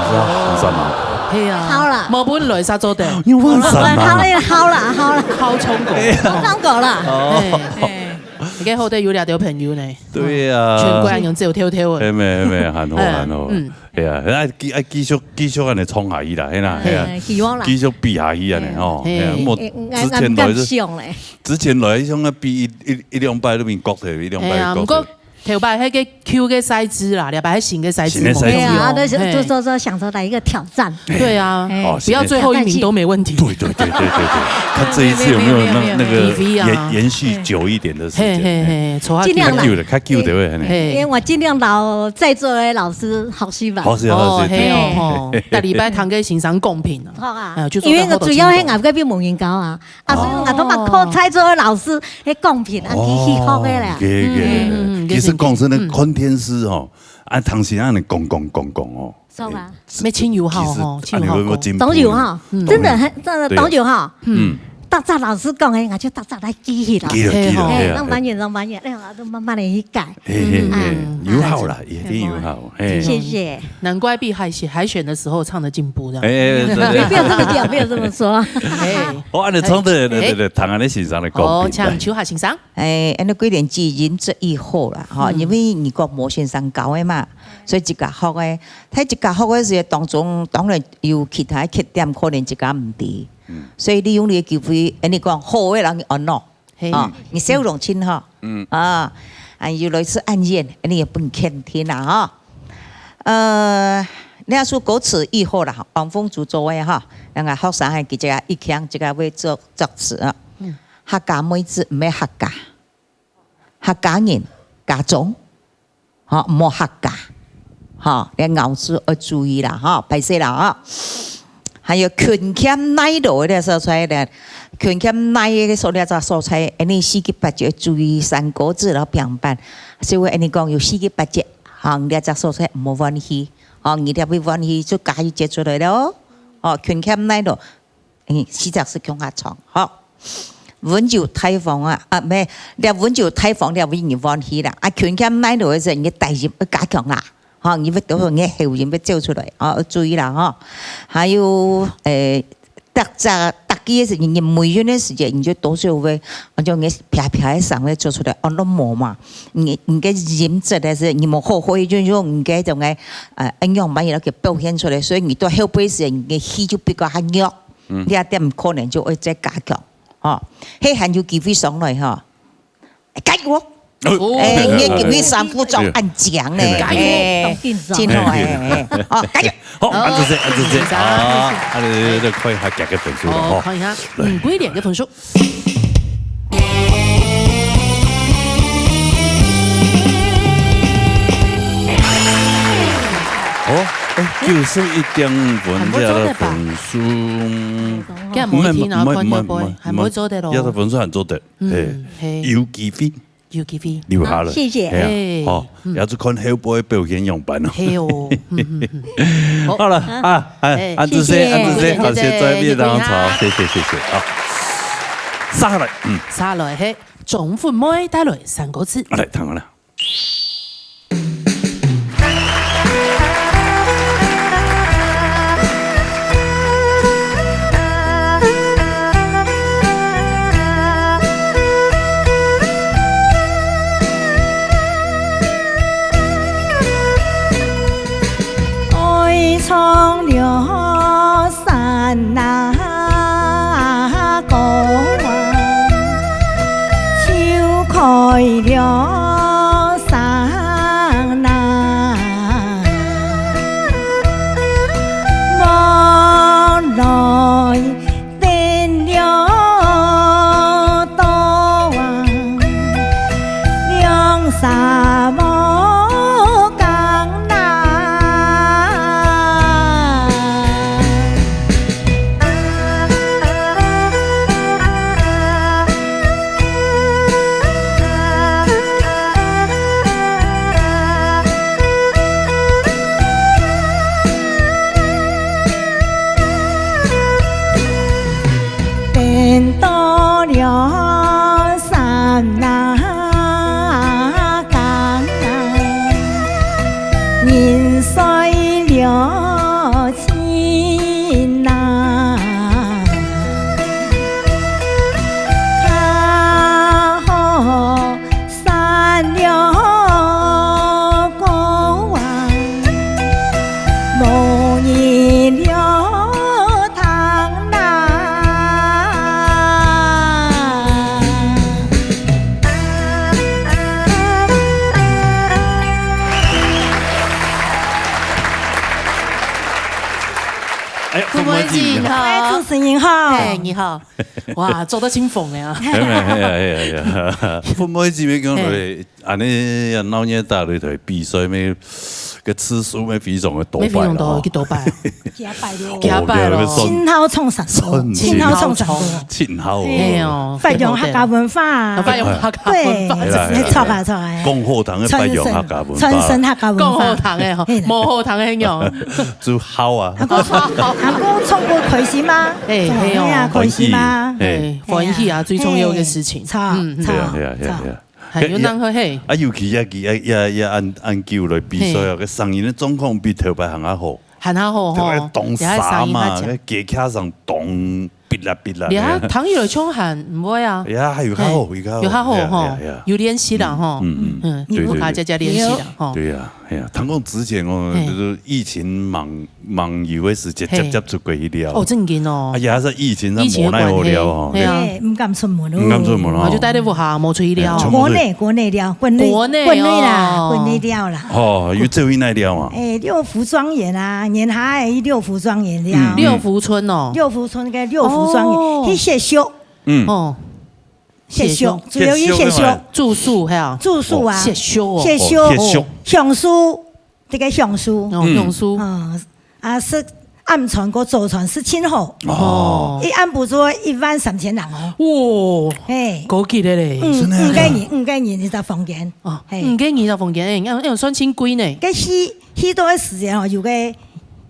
你知道很酸嗎？係啊，好啦。無本來煞做得。你很酸嗎？好啦，好啦，好啦。好衝過。好衝過啦。哦。哎，哎。你看後頭有兩條朋友呢。對啊。全國人只有挑挑的。哎，沒，沒，很好，哎，很好。嗯。哎呀，那繼，哎，繼續，繼續恁樣衝下去啦，係啦，係啊。哎，希望啦。繼續比下去恁樣，哎，哦，哎呀，哎。我哎，之前來是，哎，𠊎，𠊎毋敢想咧。之前來像个比一，一，一兩擺都比國體，一兩擺哎呀，國體。毋過 頭擺那個舊个賽制啦，這擺係新个賽制，新个賽制。無共樣。對啊，那就，嘿。就，就，就想說來一個挑戰。對啊，哎。哦，不要最後一名都沒問題。對，對，對，對，對，對。看這一次有沒有那，沒有，沒有，沒有。那個延，延續久一點的時間。嘿，嘿，嘿，嘿。較久的，較久的，嘿。嘿。因為𠊎盡量摎在座的老師學習吧。好勢，好勢，哦，嘿哦，吼，逐禮拜聽个先生講評啊。好啊，哎，就做得好多進步。因為主要係𠊎該邊無人教啊。 啊，所以𠊎都嘛靠在座个老師，哦。該講評啊，佢去學个啦。哦，OK，OK。嗯，嗯，嗯，其實講真的，嗯。看電視吼，啊，當時恁樣講講講講哦，爽啊。哎，這，沒親友好吼，其實，親友好講。啊，你會不會進步呢？當有哈，嗯。真的很，真的當有哈。對。嗯。逐隻老師講个，𠊎就逐隻來記起來。記了，記了，嘿吼。哎，嘿啊，讓滿眼，讓滿眼，哎呀，都慢慢的去改。嘿，嘿，嘿，嗯。有好啦，啊，一定有好，嘿。謝謝。難怪比海選，海選的時候唱得進步這樣。哎，哎，對，對。不要這麼講，不要這麼說。哎。 哦，恁樣唱得，哎，對，對，對，聽恁樣先生个講評。哦，請秋霞先生。哎，恁樣桂蓮姐音質已好啦，吼，嗯。因為你講無先生教个嘛，所以自家學个。在自家學个時候當中，當然有其他缺點，可能自家毋知。嗯。所以利用這個機會，恁樣講好个人安樂。嘿。啊，你笑容真好。嗯。啊，啊，又來自暗夜，恁樣也分肯定啦，哈。呃，這首歌詞已好啦，黃鳳珠做个哈。 兩個學生還記得啊，一腔這個會作，作詞啊。嗯。客家妹子毋係客家，客家人，家中，吼，毋好客家，吼，這咬字愛注意啦，吼，歹勢啦，吼。還有勤儉耐勞个所在咧，勤儉耐勞个所在，這隻所在，恁樣四季八節注意三個字，然後平板，所以𠊎恁樣講有四季八節，吼，這隻所在毋好換去，吼，你這位換去就加一節出來了哦，吼，勤儉耐勞。 嗯，四隻字共下唱，吼。溫柔大方啊，啊，毋係，這溫柔大方，這位你換去啦。啊，勤儉耐勞个時，你个大音愛加強啦，吼，你愛多少，你个喉音愛走出來，哦，愛注意啦，吼。還有，誒，逐隻，逐句个時，你尾韻个時節，你就多少會，啊，就你撇撇个聲會做出來，哦，攏無嘛。你，你个音質个時，你無好好，就用你个種个，呃，恁樣嘛，然後去表現出來，所以你到後背時，你个氣就比較較弱。 嗯。這點可能就愛再加強，吼。該還有機會上來吼。加油哦！哦。哎，你个機會三分鐘恁強呢，哎，加油哦！哎，當緊張。真好，哎，哎，哎，哦，加油！好，恁仔細，恁仔細，好，啊，你，你，你看一下佢个分數了，哦，吼。看一下，來。嗯，桂蓮个分數。 哦，哎，九十一點五分，這個分數，嗯，這樣無問題，然後看一下，毋會，毋會，毋會，還會做得咯。這個分數還做得，嗯，嘿，嘿。有機會，有機會。留下來。謝謝。嘿啊，哎，好，嗯。也係看後背表現樣般咯。嘿哦，嗯，嗯，嗯。好。好了，啊，哎，哎，恁仔細，謝謝。恁仔細，好，謝謝，謝謝，再見，謝謝，大家好，謝謝，謝謝，好。接下來，嗯。接下來，嘿，鍾惠妹帶來三個字。來，聽好了。 愛唱了山那歌啊，就開了山那，望來 登了到啊，兩三好。哎，主持人好。哎，你好。哇，做得真紅呀。係啊，係啊，係啊，係啊。分妹姊妹講落去，恁呢鬧熱打擂台比賽，个次數乜非常个多擺啦，乜非常多，吼。幾多擺啊？幾百咯。幾百咯。哦，算，真好創啥？算真好創啥？真好。哎喲，發揚客家文化啊。啊，發揚客家文化。對，係啦，係啦，沒錯啊，沒錯啊。講好聽个發揚客家文化。傳承，傳承客家文化。講好聽个吼，係啦。無好聽个樣。就好啊。還過唱，還過唱歌開心嗎？哎，係哦。哎呀，開心嗎？哎，歡喜啊，最重要个事情。係，嗯，嗯。著，著。對啊，對啊，對啊，著。對啊。還有人會，嘿。啊，尤其也，也，也，也恁，恁久來比賽啊，嘿。个聲音个狀況比頭擺還較好。還較好吼，頭擺當沙嘛，也還聲音較強。个機器聲當嗶啦嗶啦。你看，聽起來像還毋會啊。哎呀，還有較好，嘿，有較好。有較好吼，哎呀，哎呀。有練習啦吼。嗯，嗯，嗯。嗯，對，對，對。有較加加練習啦吼。對啊，哎呀，聽講之前哦，嘿。就是疫情忙 網友个時節，嘿。輒輒出國去尞。哦，正經哦。啊，也係疫情，疫情个關係，無奈何尞哦。係啊。對，毋敢出門咯。毋敢出門咯。哦，就待在屋下，無出去尞。哎，全部都國內，國內尞，國內，國內啦，國內哦。國內尞啦。哦，有走去哪尞啊？哎，六福莊園啊，年下个六福莊園尞。嗯，嗯。六福村哦。六福村个六福莊園，哦。去歇宿。嗯。哦。歇宿，歇宿。主要去歇宿。歇宿个嘛。住宿，係啊。住宿啊。哦，歇宿哦。歇宿，哦，歇宿。享受 這个享受。哦，嗯。享受。嗯，啊，食暗餐過早餐食盡好。哦。一暗晡就一萬三千銀哦。哦，嘿。高級个咧。嗯，真的啊。五個人，五個人一隻房間。哦，嘿。五個人一隻房間，哎，恁，恁算真貴呢。該去，去到个時間哦，有个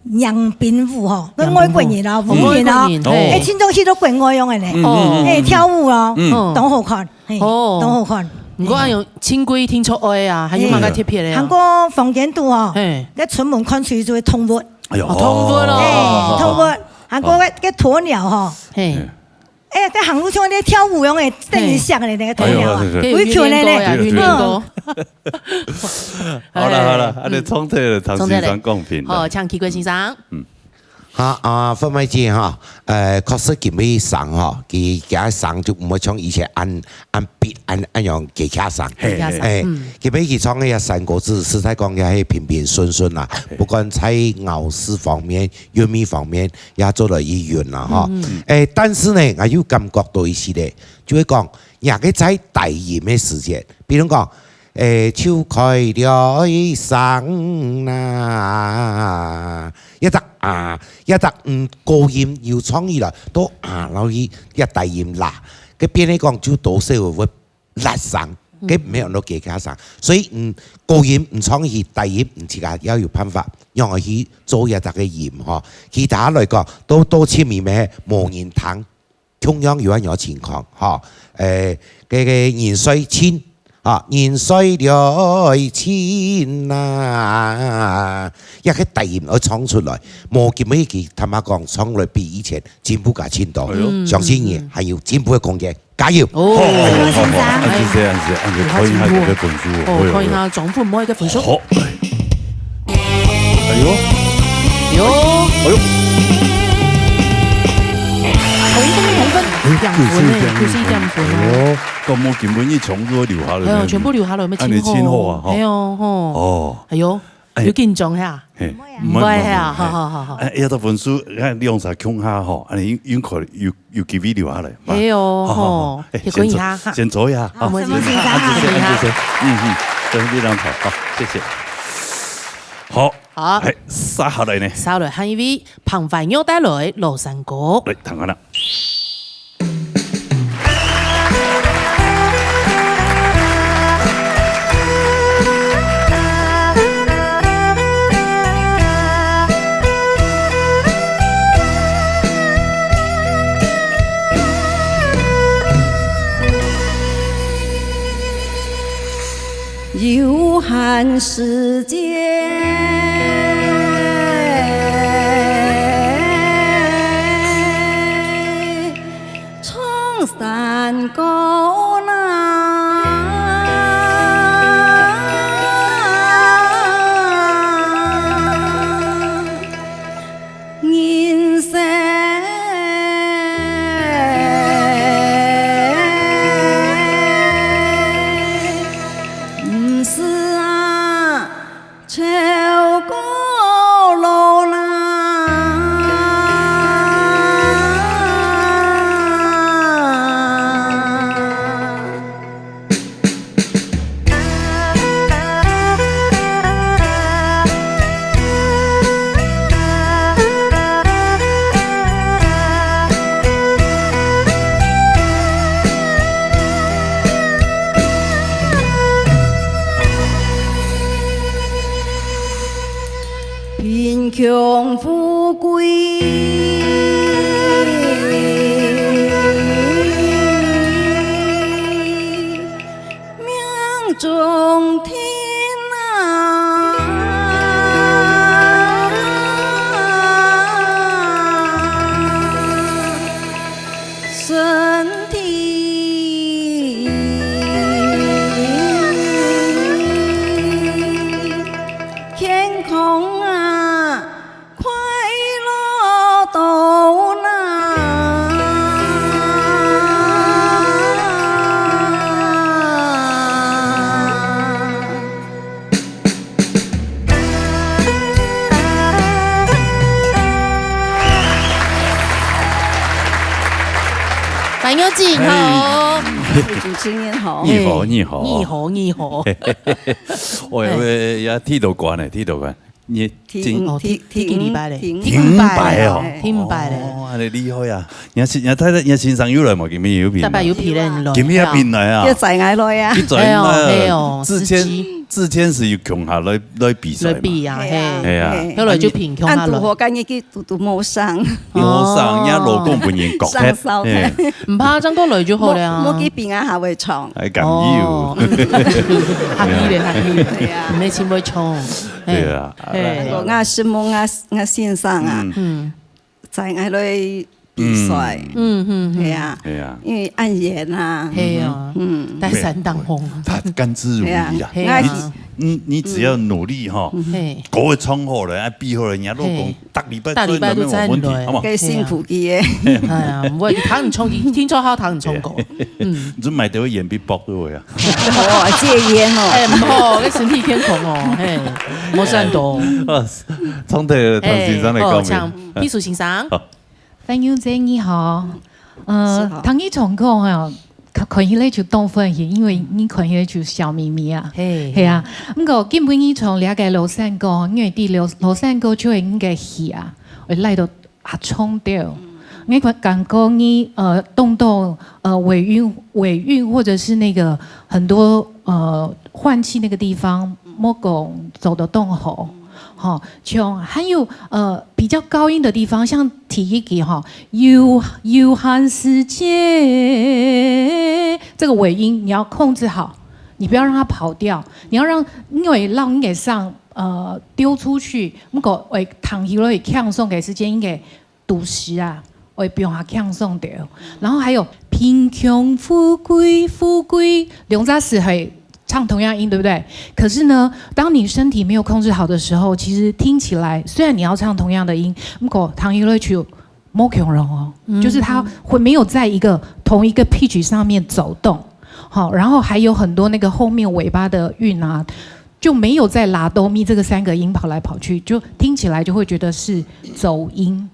迎賓舞吼，迎賓舞。該外國人哦，哦，舞人哦，外國人，嘿。哎，親像去到國外樣个呢。嗯，嗯，嗯，哎，嗯。跳舞哦，嗯。當好看。 嘿，哦。當好看。毋過恁樣，親歸聽說愛啊，還有麼个特別个啊？嘿。還過房間肚哦，嘿。該出門看出去就會動物。哎喲。哦，動物咯。哎，動物。還過該，該鴕鳥吼。嘿。哎，該行路像咧跳舞樣个，等一下个咧，那個鴕鳥啊。哎喲，對，對，對。有一群个咧。有訓練過呀，有訓練過。嗯。好了，好了，嗯。恁樣重提了，唐先生講評了。好，請奇貴先生。嗯。 哈，啊，鳳妹姐哈，呃，確實今晡日聲哈，佢，佢个聲就毋會像以前恁，恁逼，恁，恁樣機器聲。嘿，嘿。哎，嗯。今晡日佢唱个《山歌子》，實在講也係平平順順啦，嘿。不管在咬字方面、韻味方面，也做到一韻啦哈。嗯，嗯。哎，但是呢，𠊎又感覺到一息咧，就係講，若个在低音个時節，比如講， 誒，就開了聲啦。一隻啊，一隻，嗯，高音又唱起來，到啊，然後佢一低音啦。該變來講就多少會辣聲，嗯。該無恁多機器聲。所以，嗯，高音毋唱起，低音毋自家要有辦法，讓佢去做一隻个音吼。其他來講，都，都前面咩，無人聽。 共樣有恁樣情況，吼。誒，該，該人衰親，吼，人衰了親啊，也个低音愛唱出來，無今晡日佢坦白講，唱來比以前進步加盡多，哎喲。相信你還有進步个空間，加油！哦。好，好，好，好，好，好，恁仔細，恁仔細，恁仔細，看一下這個分數哦，哦，哎喲，看一下總分妹个分數。好。 哎喲，喲，哎喲，同分，同分，哎，兩分呢，九十一點分哦。哎喲，該無今晡日全部留下來呢。哎喲，全部留下來，有沒有？恁仔盡好啊，吼。哎喲，吼。哦。哎喲，哎。有緊張哈？嘿，毋會，毋會哈，毋會，毋會。好，好，好，好。哎，這個分數，看兩儕共下吼，恁仔應，應該有 有機會留下來。係哦，好，好，好。吼，哎，也可以哈，先坐，哈。先坐一下，好，好，先坐一下，恁仔細，恁仔細。嗯，嗯，等你兩坐，好，謝謝。好，好。哎，續下來呢？續下來，還有一位彭懷玉帶來老山歌。來，聽看啦。 有閒時節，唱山歌啦。人生毋使啊，愁過勞啦。享富貴，命中天啊！ 身體健康啊，快樂到哪。 朋友，你好。哎，主持人好。你好，你好。你好，你好。喂，哎。喂，也剃頭官呢，剃頭官。你剃，今，哦，剃，剃，剃幾禮拜咧？剃，剃五擺哦。剃五擺咧。哦，恁厲害啊！你看，你看，你看先生有來無？今晡日有片來？大伯有片來。今晡日有片來啊？叫載𠊎來啊。叫載𠊎來。係哦，係哦，之前，司機。之前係有共下來，來比賽嘛。來比啊，係啊。係啊。係啊。後來就平共下來。恁堵好，今日去堵堵無上。無上，哦。人家老公本人講。上燒。係。毋怕，正過來就好了啊。無，無去比啊，還會唱。哎，敢有。哦。客氣咧，客氣咧。對啊。毋係真會唱。對啊。係。我，我承蒙𠊎，𠊎先生啊。嗯。嗯。 載𠊎來比賽。嗯。嗯，嗯，嗯。係啊。係啊。因為恁遠啊。係啊。嗯。帶山當風。他甘之如飴啊。係啊。係啊。你，你，你只要努力吼，嗯。係。歌會唱好了，啊，比好了，人家老公係。逐禮拜做，逐禮拜都在那邊無問題，來。好無？該辛苦佢个。係。哎呀，毋會，聽你唱，聽說他聽你唱歌。嗯。你就買點菸檳包給我呀。哦，戒菸哦。哎，毋好，該身體健康哦，嘿，莫算多。啊，唱得唐先生來講明。哎，好，請 秘書先生。好。朋友姊你好，呃，是好。聽你唱歌吼，看，看起來就當歡喜，因為你看起來就笑眯眯啊。嘿。係啊，毋過今晡日唱這個咾山歌，因為在咾，咾山歌就係你个戲啊，會來到啊唱到。嗯。我感，感覺你，呃，動到，呃，尾韻，尾韻或者是那個很多，呃，換氣那個地方，莫講做得當好。 吼，像還有，呃，比較高音的地方，像第一句吼，有，有限時節，這個尾音你要控制好，你不要讓它跑掉，你要讓，因為讓你給上，呃，丟出去，如果會彈起來會嗆送給時間，應該堵時啊，會比較嗆送的。然後還有貧窮富貴，富貴，兩隻字係 唱同樣音，對不對？可是呢，當你身體沒有控制好的時候，其實聽起來，雖然你要唱同樣的音，不過唐一樂曲莫共榮哦，嗯。就是它會沒有在一個同一個 pitch 上面走動。好，然後還有很多那個後面尾巴的韻啊，就沒有在拉哆咪這個三個音跑來跑去，就聽起來就會覺得是走音。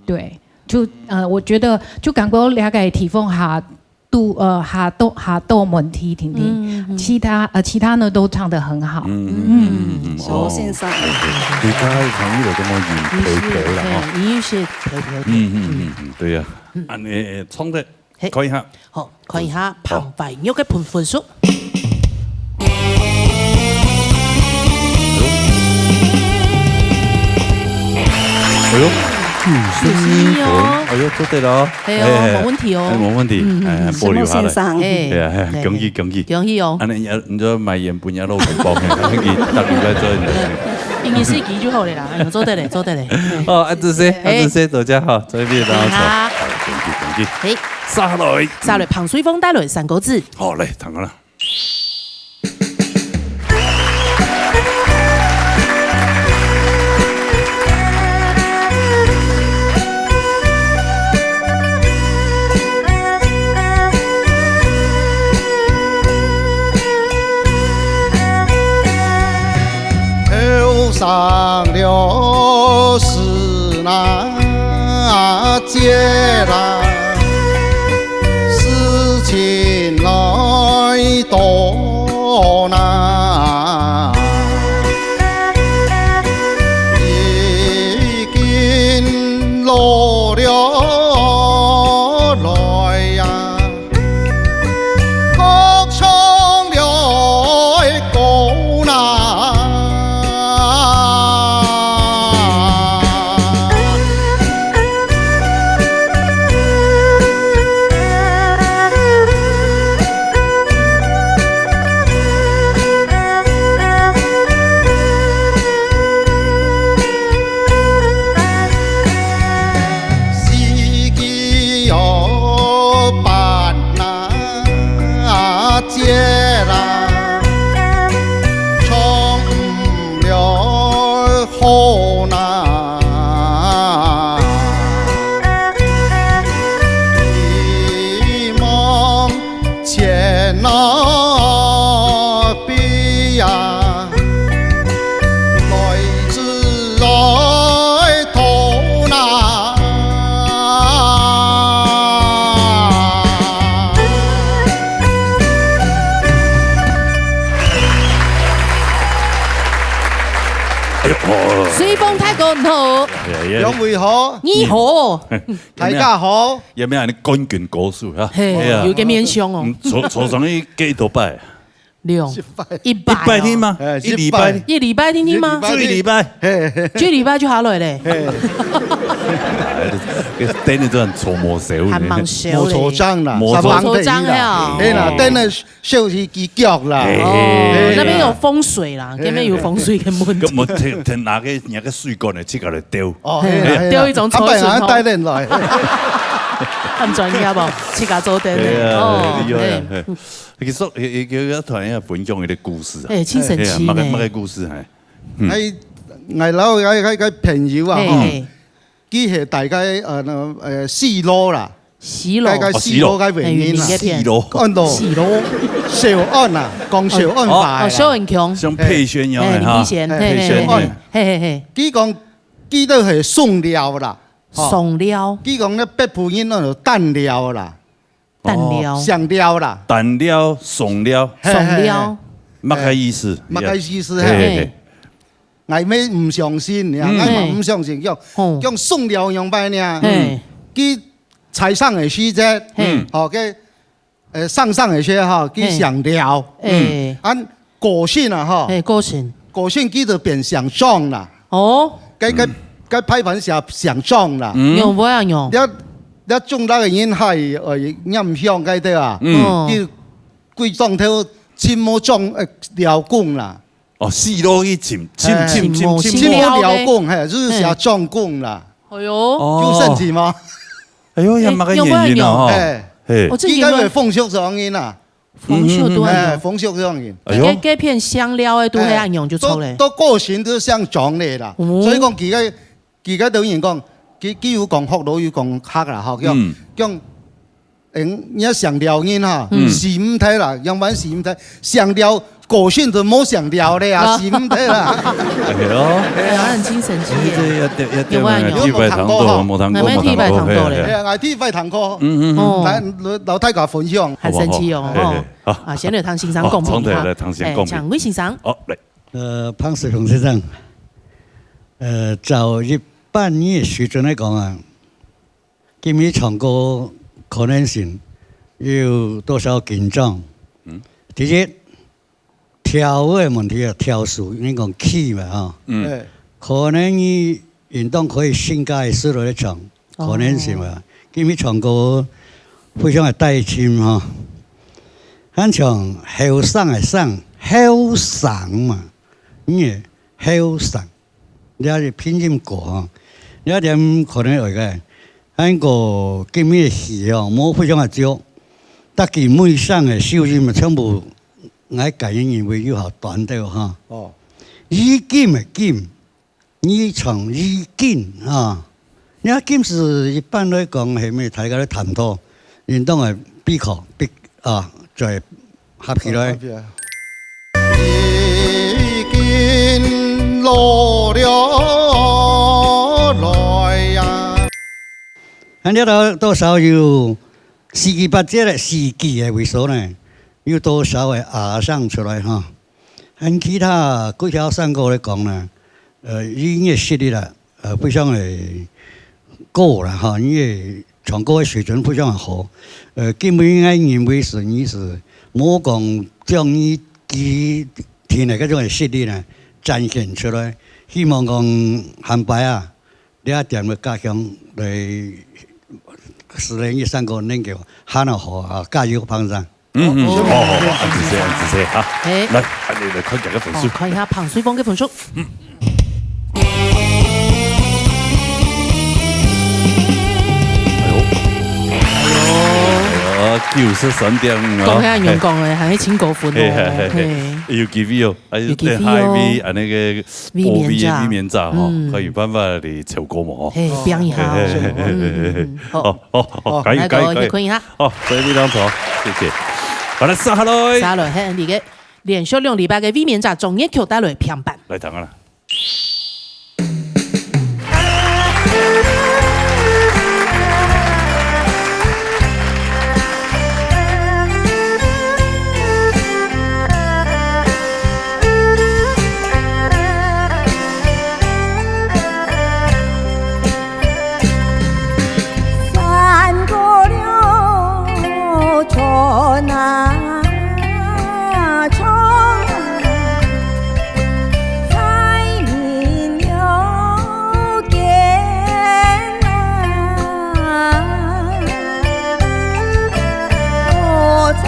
對，就，呃，我覺得就感覺了解地方哈， 都，呃，下到，下到問題定定，嗯，嗯。其他，呃，其他呢都唱得很好。嗯，嗯，嗯，嗯，嗯，嗯，好，哦。先生。對，對，對，對，他的唱有點問題，有些，陪陪了哈。嘿，有些陪陪的。嗯，嗯，嗯，嗯，對呀。嗯。恁呢，唱得，嘿。看一下。好，看一下，好。彭懷玉个分，分數。 哎喲，九十一哦。哎喲，做得了。哎喲，哎，無問題哦。哎，無問題。嗯，嗯，哎，嗯。保留下來。沈木先生。哎，對啊，哎，對。恭喜，恭喜。恭喜哦。恁呢，你要，你就買菸檳，你要落紅包，恭喜，大家再做一下。恭喜自己就好了啦，哎喲，做得嘞，做得嘞。哦，啊，這些，啊，哎。這些，大家好，這邊大家好。好。好，恭喜，恭喜。哎。續來。續來，彭瑞鳳帶來三個字。好，來，聽看啦。 頭上了是那 啊，接啦，事情來到那，已經落了來呀。 各唱了歌呐。姐啦，唱毋了好啦。希望前那边啊，来自来头那。哎呦，哦。随风大哥，你好。哎呀，两位好。你好。大家好。有没有你冠军歌手啊？嘿，哎呀。有个面相哦。嗯，坐，坐上去几多摆？六，十摆。一百哦。一百天吗？哎，一礼拜？十摆。一礼拜天天吗？一礼拜天。一礼拜。嘿，嘿。一礼拜就下来嘞。嘿。哎，这，这等于这样搓毛手呢。还蛮熟嘞。摸搓账啦，摸搓，三方得一啦。搓搓账呀。哎啦，哦。等于 休息几脚啦。哎。哦，哎呀。那边有风水啦，哎。那边有风水跟问题。咁我听，听拿个，拿个水管呢，自家来丢。哦，嘿啦，嘿啦。丢一种抽水口。啊，不然带人来。很专业不？自家做灯的。哎呀，哦，厉害啊，哎。嘿。其实，也，也，也要团一下分享一个故事啊。哎，真神奇呢。哎呀，么个，么个故事，哎。嗯。哎，我老，我，我，我朋友啊，吼，嘿，嘿。 佢係大概，呃，呃，四路啦。四路。大概四路个原因啦。哦，四路。哎，原因个片。四路。按到四路。小安啊，讲小安话的啦。哦，哦，小安強。像佩軒一樣的哈。哎，李佩軒，哎，嘿，嘿，佩軒，嘿，嘿。嘿，嘿，嘿。佢講，佢都係宋寮啦，吼。宋寮。佢講呢，北部人按到丹寮啦。 丹寮。哦，上寮啦。丹寮、宋寮。嘿，嘿，嘿。宋寮。麼个意思？麼个意思，嘿。嘿，嘿，嘿。𠊎乜毋相信呢，嗯。𠊎嘛毋相信，叫，哦。叫宋寮樣般呢。嗯。佢在生个時節，嘿。吼，佢，呃，生生个時節吼，佢上寮。嘿。嗯。哎。 恁過身啊，吼。嘿，過身。過身佢就變上莊啦。哦。該，該，嗯。該排盤寫上莊啦。嗯。仰會恁樣？這，這種那個人害，呃，念香該兜啊。嗯。哦。佢歸莊頭尋無莊，呃，寮公啦。哦，四路去尋，尋，哎。尋，尋，尋，尋無寮公，嘿，就係寫莊公啦。哎喲。哦。有神奇嗎？哎喲，也麼个原因啊，哎，仰會恁樣？吼。哎。嘿。哦，這原來，佢該會風俗上人啊。 風俗都恁樣。嗯，嗯，嗯。哎，風俗這樣人。哎喲。該，該片上寮个都係恁樣就著咧。哎，都，都過身都上莊个啦。哦。所以講，佢个，佢个等於講，佢，佢有講福佬，有講客啦，吼，叫，嗯。叫，嗯，你愛上寮人哈，嗯。死毋忒啦，樣般死毋忒，上寮過身就無上寮咧啊，啊。死毋忒啦。哎喲。哎呀，很精神氣耶。哎，這要，要，要有無有？地位堂多，無堂過，那麼地位堂多嘞。無堂過，嘿。哎呀，𠊎地位堂多。嗯，嗯，嗯。哦。來，老大家分享。很神奇哦，好不好？吼。嘿，嘿。 好。啊，先來聽先生講評哈。好，重頭來聽先生講評。哎，請魏先生。好，來。呃，彭世雄先生，呃，照一般人个水準來講啊，今日唱歌可能性有多少緊張？嗯。第一，調个問題啊，調數，你講key嘛，吼。嗯。哎。可能你 應當可以升高个速度來唱，哦。可能性啊。今日唱歌非常个帶勁吼。恁像後生个生，後生嘛，你个後生，這係拼音過吼，這點可能會个。恁過今日个戲吼，無非常个少，逐句尾聲个收音嘛，全部𠊎個人認為有效短調吼。哦。以今个今， 你唱以今啊，你看今時一般來講，係毋係大家來探討，應當个比較，比，啊，再合起來。合起來。已經老了來呀。恁樣多，多少有四句八節个四句个位所呢，有多少个啊聲出來哈？ 恁其他幾條山歌來講呢，呃，音樂實力啦，呃，非常个高啦，哈，音樂唱歌个水準非常个好。呃，基本應該認為是，你是無講將你幾天个該種个實力呢，展現出來。希望講下擺啊，這一點个加強來，使得你山歌能夠還要好啊，加油，彭生。 嗯，嗯，好，好，好，恁仔細，恁仔細哈。嘿。來，恁仔來看一下个分數。哦，看一下彭水峰个分數。嗯。哎喲。哎喲。啊，九十三點五啊。講遐樣講个，還係真高分哦。嘿，嘿，嘿，嘿。嘿。有機會哦，啊，有機會哦。等下一位，啊，該个避免者。避免者吼，嗯。看有辦法來超過無吼。嘿，拼一下哦。嘿，嘿，嘿，嘿，嘿，嘿。嗯，嗯，嗯，好。好，好，好，好，加油，來，加油，加油。各位，你看一下。好，所以非常好，謝謝。好，來，接下來。接下來，嘿，你个連續兩禮拜个避免者中元曲帶來評判。來聽啊啦。 山过了川啊，川啊，才明了根啊。我才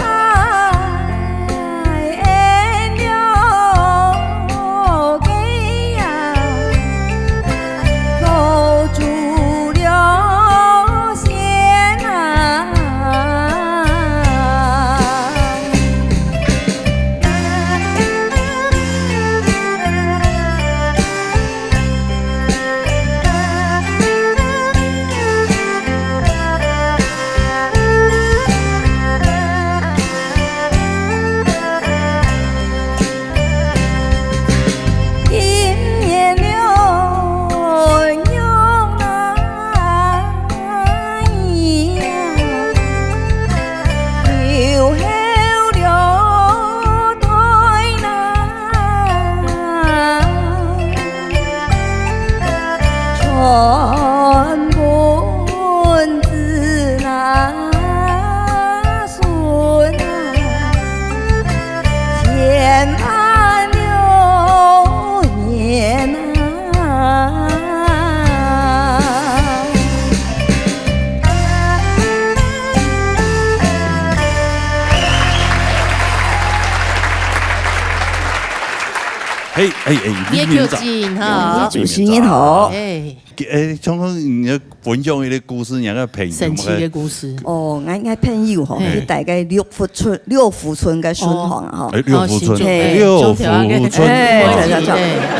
嘿，哎，哎，李院长。叶秀静哈。李主持人好。哎。哎，像讲你要分享一个故事，你个朋友。神奇的故事。哦，𠊎，𠊎朋友吼，哎。去大概六福村，六福村个村庄啊，吼。哎，六福村，哦，新竹，哎，六福村。哎，哎，哎。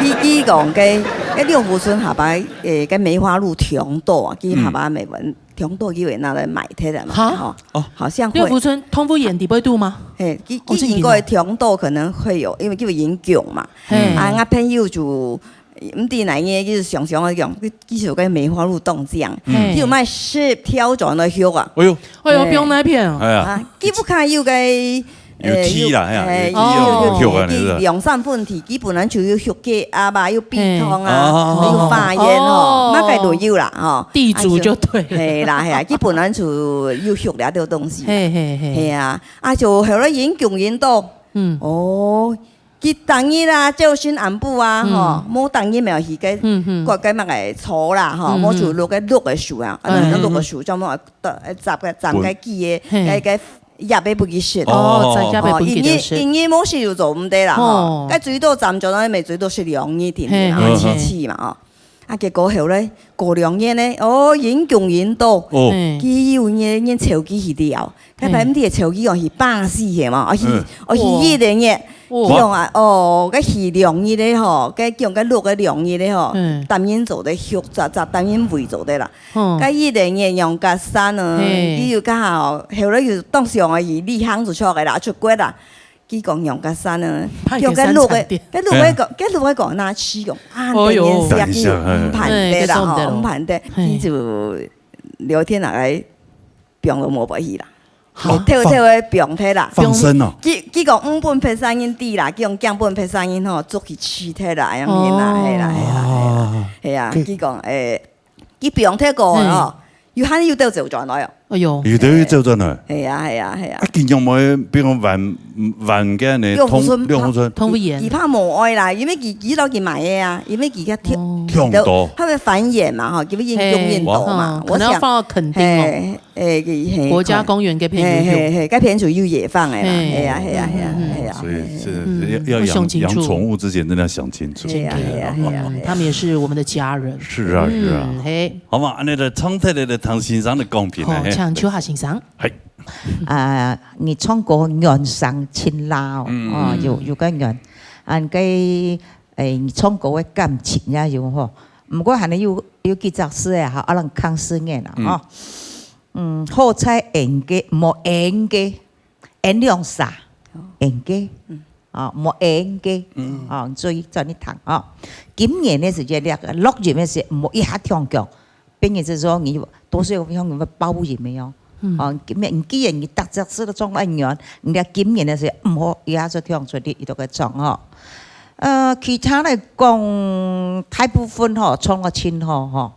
佢，佢讲个，个六福村下摆，哎，个梅花鹿忒多啊，佢下摆没闻 忒多佢會拿來賣忒个嘛，哈？吼。哦。好像會。六福村動物園底背肚嗎？嘿，佢，哦，佢應該忒多可能會有，因為佢會影響嘛。嘿。啊，𠊎朋友就，毋知哪樣，佢就想想啊講，佢，佢就个梅花鹿當靚，嘿。佢就買十條轉來畜啊。哎喲。哎喲，嘿。放哪片啊？哎呀。啊，佢屋下有个 有地啦，嘿啊，有地，有，有，有畜啊，你知道。兩三分地，佢本來就有畜雞鴨啊，有醅湯啊，嘿。哦。有花園吼，哦。麼个都有啦，吼。地主就對了。啊，就，嘿啦，嘿啊，佢本來就有畜這兜東西。嘿，嘿，嘿。嘿啊，啊，就後來影響影到，嗯。哦，佢逐日啊，朝晨暗晡啊，嗯。吼，無逐日嘛去个，嗯，嗯。割个麼个草啦，吼，嗯，嗯。無就落个綠个樹啊，啊，嗯，嗯，嗯。綠个樹，專門，呃，摘个，摘个枝个，嘿。个，个 葉仔分佢食。哦，哦。摘葉仔分佢食。哦，一日，一日無食就做毋得啦，吼。哦。該最多站轉來，乜最多食兩日定定啦，嘿，嘿，嘿。試試嘛，吼。啊，結果後來，過兩日呢，哦，影響影到，哦。嘿。佢有日，日潮起去了，該擺毋知个潮起哦，去巴西个嘛，哦，去，嗯。哦，去一個月，哦。佢講啊，哦，該去兩日个吼，該講該落个兩日个吼，嗯。擔人做得畜，摘，摘擔人餵做得啦。 吼。該一個月養甲山呢，嘿。佢又剛好，後來又當時哦，佢旅行就出來啦，出國啦。佢講養甲山呢，派給山產店。叫該鹿个，該鹿个講，該鹿个講，那去講，啊，哦喲。等一下，嘿。毋盼得啦，嘿，該做毋得吼，咯。毋盼得，嘿。佢就聊天啊，來，放都無愛去啦。哈？偷偷个放忒啦。放生哦。佢，佢講，毋分別儕人知啦，佢講，驚分別儕人吼，捉去飼忒啦，恁樣啦，哦。係啦，係啦，係啦。啊。係啊，佢，佢講，誒， 佢放忒過哦，嗯。又還有兜走轉來哦。哎喲。有兜又走轉來。係啊，係啊，係啊。啊，佢仰會，比如講還，還个呢，六福村，動，六福村。動物園。佢怕無愛啦，因為佢，佢摎佢買个啊，因為佢个忒，哦。忒多。佢會繁衍嘛，吼，佢會應，嘿。應用到嘛。哦，可能要放到墾丁哦。我想，嘿，嘿，佢，嘿，國家公園該片有用。嘿，嘿，嘿，該片就有野放个啦，嘿。係啊，係啊，係啊，嗯，嗯。係啊。所以是，嗯，要，要養，要想清楚。養寵物之前真的要想清楚。係啊，係啊，係啊，嗯，係啊。他們也是我們的家人。是啊，是啊。嗯，嘿。 好嘛，恁樣就聽忒了唐先生个講評啊，好，嘿。請秋霞先生。係。啊，你唱歌原聲盡辣哦，嗯。哦，有，有个原，恁个，誒，你唱歌个感情也有吼。毋過還有，有幾隻字誒，吼，啊，人看字眼啦，嗯。吼。嗯，好彩演个，無演个，演兩儕，哦。演个，嗯。哦，無演个，嗯。哦，注意，注意聽，哦。今年个時節，這个錄音个時，毋好一下跳過。 變成係說你多數有用个爆音个哦。嗯。哦，今年，你既然你逐隻字都唱恁遠，你在今年个時候，毋好一下就跳出去，佢都个唱吼。呃，其他來講，大部分吼，唱到盡好吼。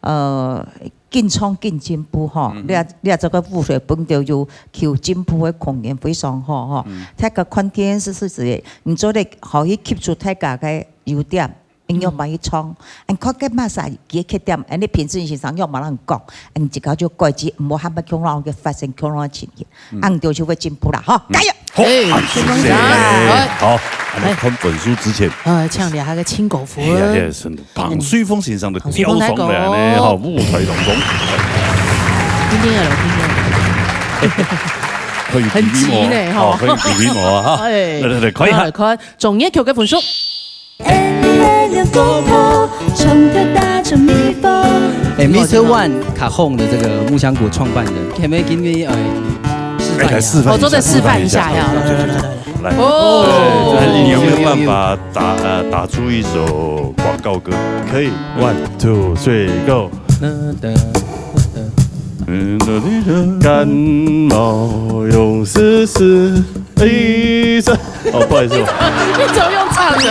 呃，緊唱緊進步吼。嗯哼。你啊，你啊，這个舞台本就有求進步个空間非常好吼。嗯。大家看電視係指，你做得好去吸收大家个優點。 你仰般去唱，嗯。你看該麼儕佢个缺點，恁呢評審先生仰般同你講，你自家就改進，毋好害怕共樣个發生共樣个情形，嗯。恁樣就會進步啦，吼，嗯。加油！好，哎，啊，謝謝。謝謝。好，恁呢看分數之前，哎。呃，請留下个親口福。哎呀，哎呀，真的，彭瑞豐先生的雕塑來呢，彭瑞豐大哥。吼，舞台當中。聽聽啊，聽聽啊。可以比比無？很急呢，吼。哦，可以比比無啊，哈。哎。來，來，來，看一下。來，看，中樂曲个分數。 哎，Mister One卡洪的這個木香果創辦人，可不可以給你，呃，示範一下？哎，來示範一下，哦，做得示範一下呀。示範一下，來，來，來，來。來。哦。哎，你有沒有辦法打，呃，打出一首廣告歌？可以，one, two, three, go。 嗯，感冒用试试，医生。哦，不好意思，我你怎么用唱的？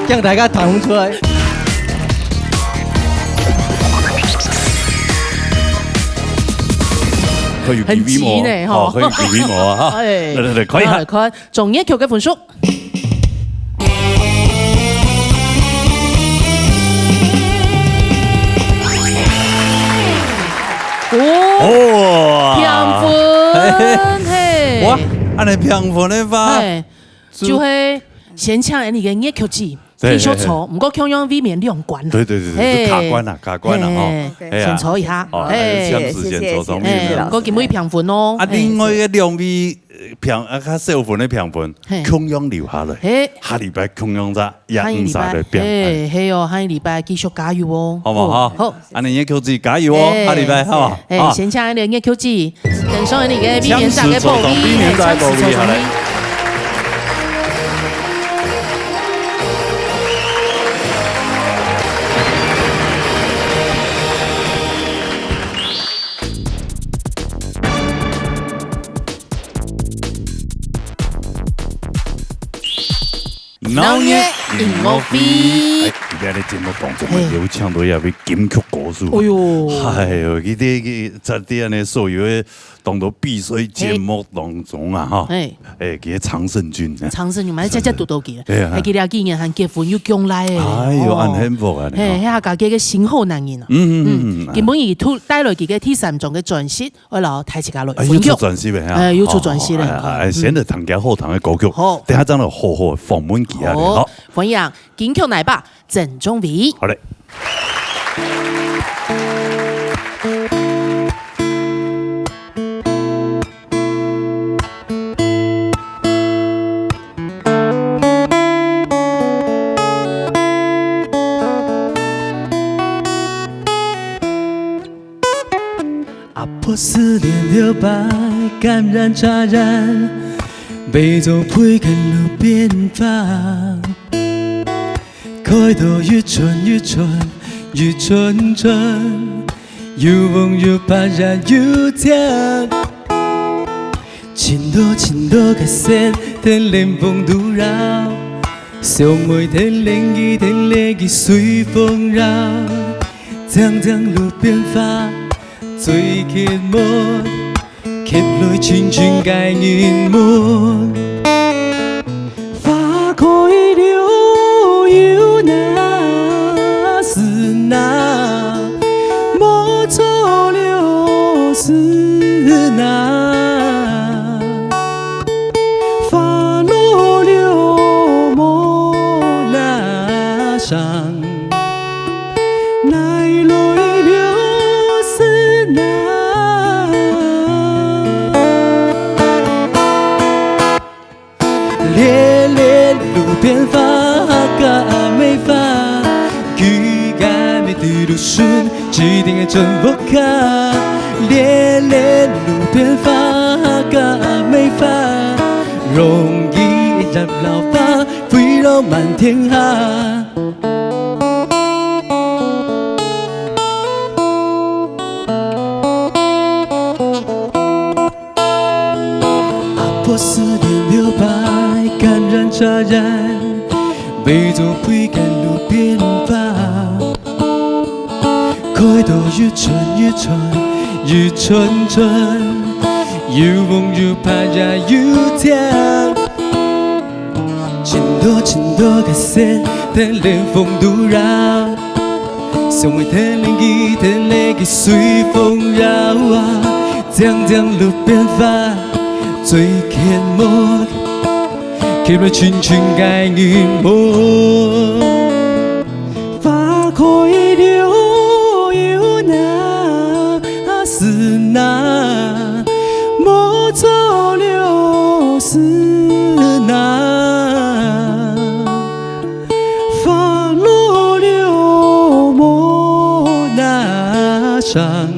让大家弹出来。可以比比無？很急呢，吼。哦，可以比比無啊，哈。哎。來，來，來，看一下。來，看，中樂曲个分數。 哦，哦。評分，嘿。哇，恁呢評分个話，嘿，就係先請𠊎俚个樂曲姊，對，繼續坐，嘿，嘿。毋過共樣未免兩關啦。對，對，對，對，嘿。就卡關啦，卡關啦，吼。嘿，嘿啊。先坐一下，哦，嘿。強勢先坐，嘿，從裡面。嘿，毋過今晡日評分哦。啊，嘿。另外个兩位，呃，評，啊，較少分个評分，嘿。共樣留下來。嘿。下禮拜共樣再 也毋使來變。嘿，係哦，下禮拜繼續加油哦。好無，哈？好。恁呢，樂曲姊加油哦，嘿，下禮拜，好無？嘿，啊。先請𠊎俚个樂曲姊，登上𠊎俚个避免者个寶座，避免者个寶座，嘿，好嘞。 鬧熱音樂會。哎，今日个節目當中啊，嘿。有請到一位金曲歌手。哎喲。哎喲，佢在，佢在這樣的所有的當多比賽節目當中啊，嘿。哈。嘿。哎，佢个常勝軍，哎。常勝軍嘛，常勝。家家都都記得。哎呀。還記得佢今年還結婚又降倈仔。哎喲，哦。恁幸福啊，嘿，哦。係啊，家己个新好男人啊。嗯，嗯，嗯，嗯。今晡日佢帶來佢个第三張个專輯， 愛摎大自家來分享。哎，又出專輯了哈。哎，又出專輯了。哦，哎，哎，嗯。先來聽佢好聽个歌曲，好。等下正來好好訪問佢啊，好，好。歡迎金曲奶爸曾宗偉。好嘞。 阿婆失戀了吧，感染茶染，被走推開路邊放。開到一串一串，一串串，又紅又白也又甜。 盡多盡多个線，天然風度繞，想愛天然佢，天然佢隨風搖。靜靜路邊花，最吸目，吸來親親个人目。花開了又那是那， 無錯了是那，花落了無那傷，愛來了是那。路边花，客家梅花，枝干没对路顺，指定的准屋下。恋恋路边花，客家梅花，容易染老花，飞落满天下。 阿婆思念留白，感染茶染，每种回甘路边花。开到一串一串，一串串，又红又白也又甜。 青朵青朵个线，等冷风都绕。想为等冷个等冷个随风摇啊，将将路边花最甜蜜，给了青青个人梦。花开了又那是那， 没走了是哪？花落了没那伤，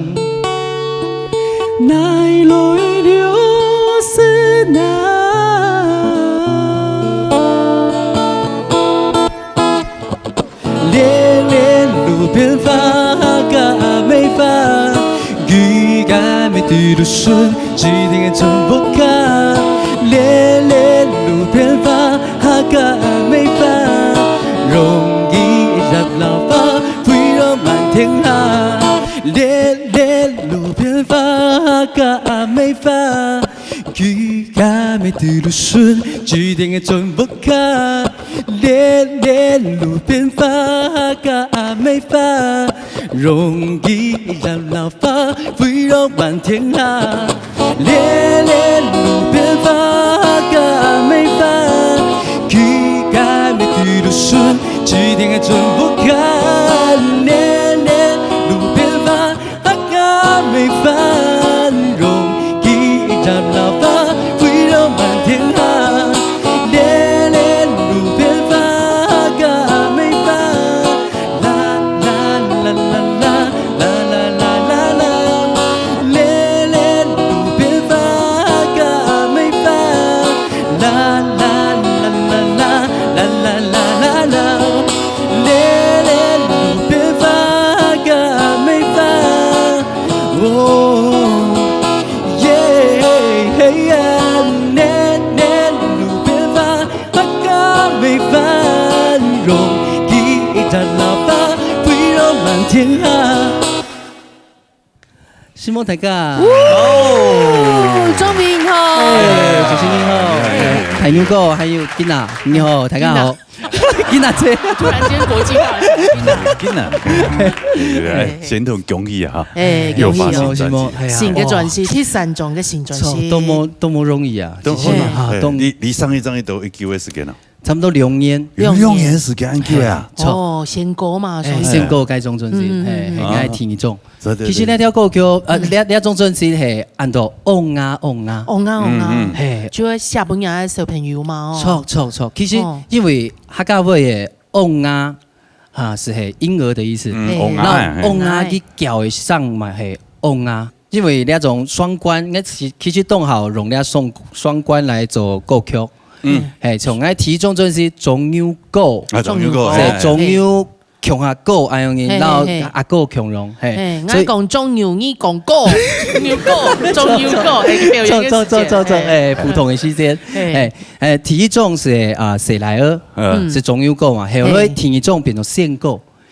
哪来了是哪？ 恋恋路边花，客家梅花，枝干没对路顺，指定的准屋下。恋恋路边花，客家梅花，容易染老花，飞落满天下。恋恋路边花，客家梅花，枝干没对路顺，指定的准屋下。 恋恋路边花，客家梅花，容易染老花，飞落满天下。恋恋路边花，客家梅花，枝干没对路顺，指定的准屋下。恋恋路边花， 客家梅花，容易染老花，飞落满天下。恋恋路边花，客家梅花，啦啦啦啦啦，啦啦啦啦啦。恋恋路边花，客家梅花，啦啦啦啦啦，啦啦啦啦啦。 恋恋路边花，客家梅花，哦，耶，嘿呀，恋恋路边花，客家梅花，容易染老花，飞落满天下。 承蒙大家。哦，鍾明好。哎，主持人好。哎，大牛哥，還有Gina，你好，大家好。Gina姐。突然間國際化了，Gina。Gina。哎，先同恭喜啊，哈。哎，又發新專輯。恭喜哦，承蒙，哎呀，新个專輯，哇。第三張个新專輯。多麼，多麼容易啊，都，其實啊，哎，都，你，你上一張都一個月時間了。 差不多兩年。有兩年時間恁久啊？嘿，著。哦，先過嘛，哎，所以。先過該張專輯，嗯，嗯，嘿，嘿，嗯。該第二張。對，對，其實那條歌曲，呃，嗯。那，那張專輯係安到《翁啊翁啊》。翁啊翁啊。嗯，嗯。嘿。就係寫分若个小朋友嘛，哦。著，著，著。其實哦。因為客家話个翁啊，哈，係嬰兒的意思。嗯，嘿。翁啊，然後嘿。翁啊，嘿。佢叫个聲嘛係翁啊。 因為這種雙關，𠊎其，其實當好用這雙，雙關來做歌曲。嗯。嘿，像𠊎第一張專輯係《種牛歌》，啊，《種牛歌》，係，嘿。《種牛共下歌》恁樣个，嘿，嘿，然後嘿。阿哥共樣，嘿。嘿，所以𠊎講種牛，你講歌，牛歌，種牛歌，哎，表演个時間，著，著，著，著，嘿。哎，普通个時間，嘿。哎，哎，第一張係，啊，《細倈仔》，嗯。係《種牛歌》嘛，後來第二張變成《仙歌》。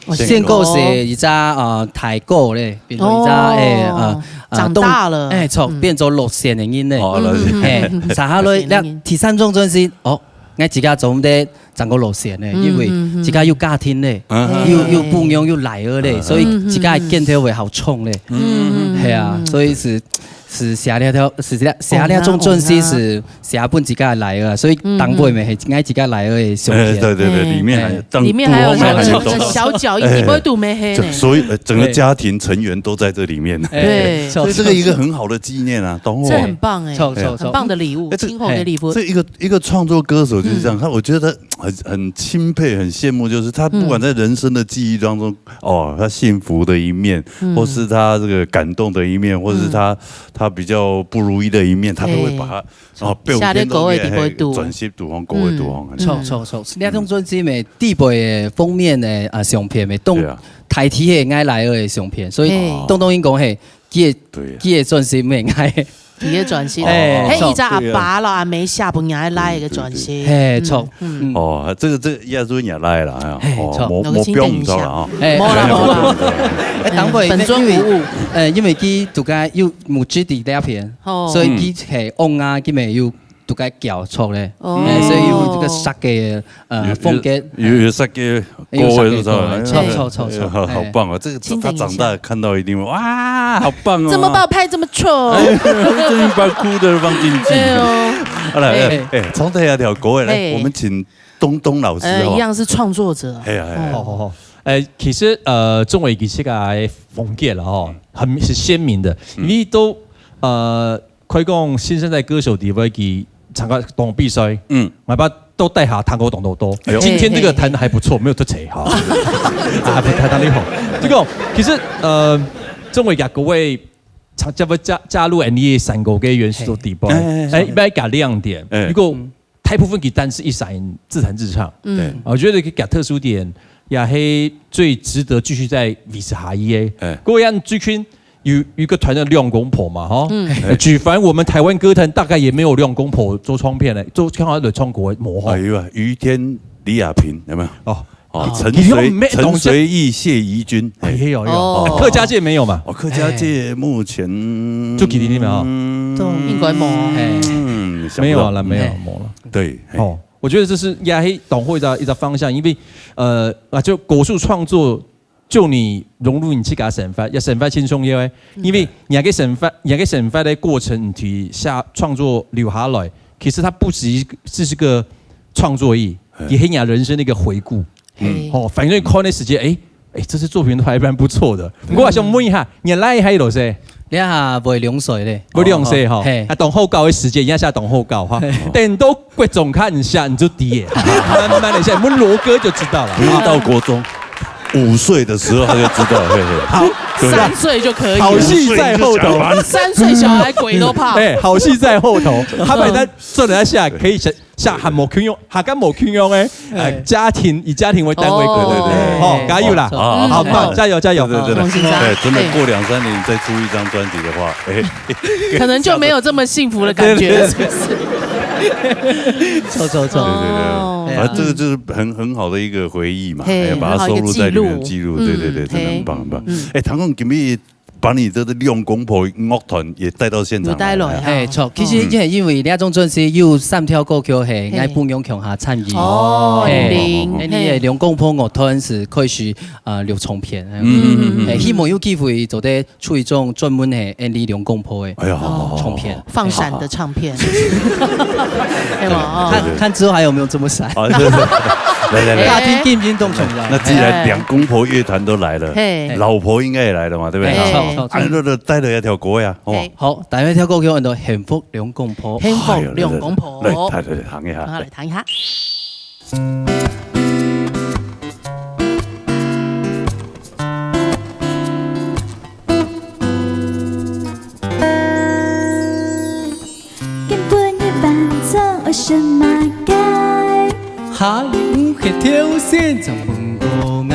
哦，仙歌係一隻，呃，大哥咧，變做一隻，哦，欸，呃，呃，長大了。動，欸，著，嗯。變做樂仙个人咧。哦，樂仙。嗯，嗯，嗯，嘿，嗯，嗯。接下來，樂仙个人。該第三張專輯，哦，𠊎自家做毋得再過樂仙咧，嗯，因為，嗯，嗯。自家有家庭咧，嗯。又，又餔娘，有倈仔咧，哦。所以自家个肩頭會好重咧。嗯，嗯，嗯。係啊，嗯，嗯。所以係是寫了條，是寫，寫了張專輯是寫分自家个倈仔啊，所以當尾面係𠊎自家倈仔个相片。哎，對對對，哎。裡面還，哎。當，裡面還有小，當後面還有小小，哎。一，一杯都沒黑呢。這，所以，呃，整個家庭成員都在這裡面。哎，對。所以這個一個很好的紀念啊，當後啊。這很棒哎，著，著，著。很棒的禮物，哎，這，今後的禮物。這一個，一個創作歌手就是這樣，嗯。他，我覺得很，很欽佩，很羨慕，就是他不管在人生的際遇當中，嗯。哦，他幸福的一面，嗯。或是他這個感動的一面，或是他，嗯。他比較不如意的一面，他都會把它，哎。哦，寫咧歌个底背肚。轉寫肚項，歌个肚項，嗯。著，著，著。這張專輯个底背个封面个，啊，相片个，當，對啊。大體係𠊎倈仔个相片，所以嘿。當當應該係，佢个，對啊。佢个專輯係𠊎个。佢个專輯，哎，嘿，著。佢个阿爸咯，阿姆寫分𠊎倈仔个專輯。嘿，著。嗯。嗯。哦，這個，這個也係你倈仔啦，哎呀，嘿，哦，著。無，無放毋著啦，哦。哎，無啦，無啦。哎，等會，本尊無誤。因為，呃，因為佢自家有目汁在這片，哦。所以佢係翁啊，佢乜有自家攪出來，哦。哎，所以有這個設計，呃，有，風格。有，有設計，有設計過的，著，著，著，著。哎，好，好棒啊！這個他長大看到一定會，哇，好棒哦！怎麼把我拍這麼醜？哎，這一把哭的放進去。哎呦。好了，哎，哎。哎，從頭一條歌，來，哎。我們請 東東老師，呃，好不好？一樣是創作者。哎呀，哎呀。哦。好，好，好。呃，其實，呃，鍾偉傑這個風格了哈，很，是鮮明的。嗯。因為都，呃，可以講新生代歌手底背佢參加當多比賽，嗯。𠊎捌到大學聽過當多多。哎呦。今天這個彈得還不錯，沒有得罪哈。啊，不，彈，彈得好。這個，其實，呃，鍾偉傑各位參，加入，加入N D A三個个元素底背，哎，哎，哎，哎。哎，要加亮點。哎。如果 大部分佢單是一儕人自彈自唱。嗯。對。我覺得佢个特殊點，也係最值得繼續再維持下去个。哎。各位看最近有，有一個團叫兩公婆嘛，哈。嗯。呃，舉凡我們台灣歌壇大概也沒有兩公婆做唱片的，做，看好的唱歌無吼。哎呦，余天、李亞萍，有沒有？哦。哦，哦。陳隨，其實我們沒，陳隨意、謝怡君，哎，哎。也有，有。哦。客家界沒有嘛？哦，客家界目前，哎。就吉林那邊啊。嗯，應該無。哎。嗯，想不到。沒有了，沒有，哎。沒了。對，嘿。哦，我覺得這是也係當好一個，一個方向，因為，呃，啊，就歌手創作，就你融入你自家生活，也生活輕鬆些，嗯。因為你个生活，你个生活的過程，你去下，創作留下來，其實它不只是，只是個創作而已，嘿。也係你人生的一個回顧。 嗯。嘿。哦，反正看个時節，哎，哎，這次作品都還蠻不錯的。嗯。我還想問一下，你倈仔還有多歲？這下會兩歲咧。會兩歲吼，哦，嘿。啊，當好搞个時節，也係當好搞哈。嘿。等到國中較毋下，你就知了。慢慢的，像問羅哥就知道了。不用到國中，五歲的時候他就知道，嘿嘿。好，對。三歲就可以了。好戲在後頭。五歲你就想玩。三歲小孩鬼都怕。哎，好戲在後頭。他們在做了一下，可以想 像還無共樣，還敢無共樣欸，呃，哎。家庭，以家庭為單位个，哦。對，對，對。哦，加油啦。哦，嗯，好棒，好。加油，加油。對，對，對，對。恭喜他。哎，真的，哎。過兩三年再出一張專輯的話，哎。可能就沒有這麼幸福的感覺了，對，對，對。是不是？錯，錯，錯。對，對，對。哦。啊，這個就是很，很好的一個回憶嘛，嘿，哎，把它收錄在裡面，很好一個記錄。記錄，對，對，對，嗯，真的很棒，很棒。嘿，嗯。哎，唐總，今天 把你的兩公婆樂團也帶到現場來。有帶來啊。嘿，著，其實這因為這張專輯有三條歌曲係，嘿。𠊎摎𠊎餔娘共下參與。哦，嘿，零，嘿。𠊎兩公婆樂團係開始，呃，錄唱片。嗯，嗯，嗯，嗯。嘿，希望有機會做得出一張專門係𠊎兩公婆个，哎呀，好，好，好，唱片。好。放閃的唱片。嘿，有沒有？哦。看，對，對。看之後還有沒有這麼閃。啊，對，對。來，來，來。大廳金金咚鏘的。那既然兩公婆樂團都來了，嘿。老婆應該也來了嘛，對不對？嘿。啊，著，著，著。啊，那，那帶了一條歌呀。 哦。嘿。好，大家跳過去，安到幸福兩公婆。幸福兩公婆。哎喲，來，來，來，來，來，彈一下。好，來彈一下。今晡日晚餐愛食麼个？哈，你毋係頭先正問過𠊎？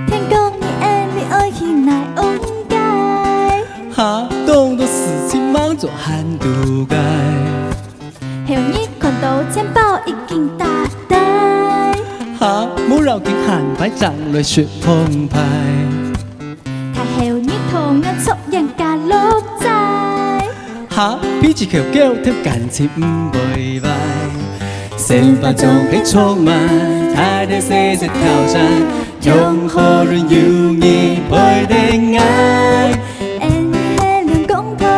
天光日暗你愛去哪位？哈，當多事情忙著還堵該。後日看到錢包已經打袋。哈，無要緊，下擺正來食豐沛。大後日同𠊎出現家樂仔。 哈，脾氣較高，但感情毋會壞。生活總係充滿大大細細挑戰，總好人有你陪等𠊎。𠊎係兩公婆，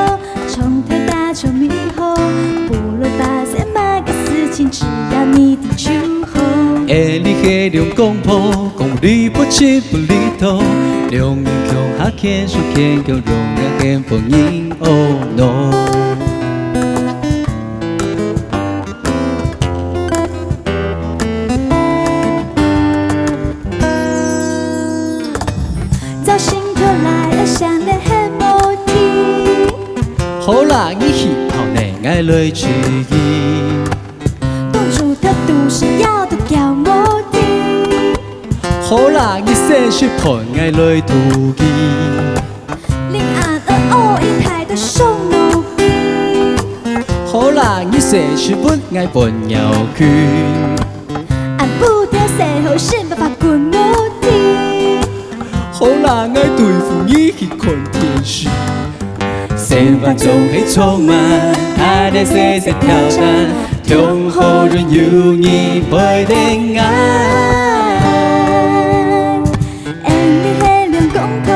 情，只要你的祝福。哎，你係龍公婆，講理不直不理頭，兩人共下牽手牽腳，永遠幸福人哦喏。早晨起來，愛想你很無題。好啦，你去泡奶，愛來追你。 公主她肚屎枵到噭無停。好啦，你洗食盤，𠊎來渡佢。臨暗愛屙一大堆上路邊。好啦，你洗食物，𠊎換尿褲。暗晡天洗好身，白髮滾無停。 好啦，𠊎對付你去看電視。生活總係充滿，愛來細細挑戰，總好有你陪等𠊎。哎，你係龍公婆，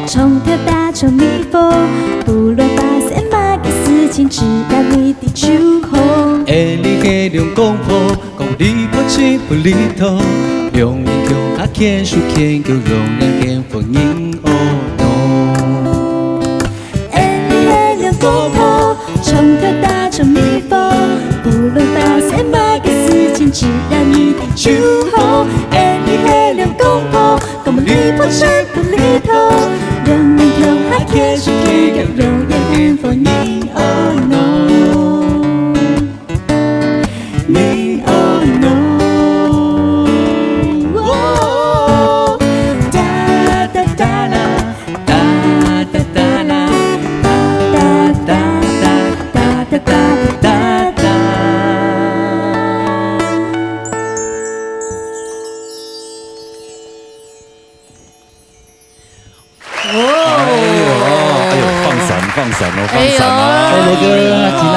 長透大長尾風，不論發生麼个事情，只要你的祝福。哎，你係龍公婆， 講理不直不理頭，兩人共下牽手牽腳，永遠幸福人哦喏。哎，你係龍公婆，長透大長尾風，不論發生麼个事情，只要你的祝福。哎，你係龍公婆，講理不直不理頭，兩人共下牽手牽腳，永遠幸福人哦喏。 你哦喏。哦，哒哒哒啦，哒哒哒啦，哒哒哒哒哒哒哒哒哒。哦。哎呦，哎呦，放闪，放闪哦，放闪哦。哎呦，哎，罗哥，阿吉娜，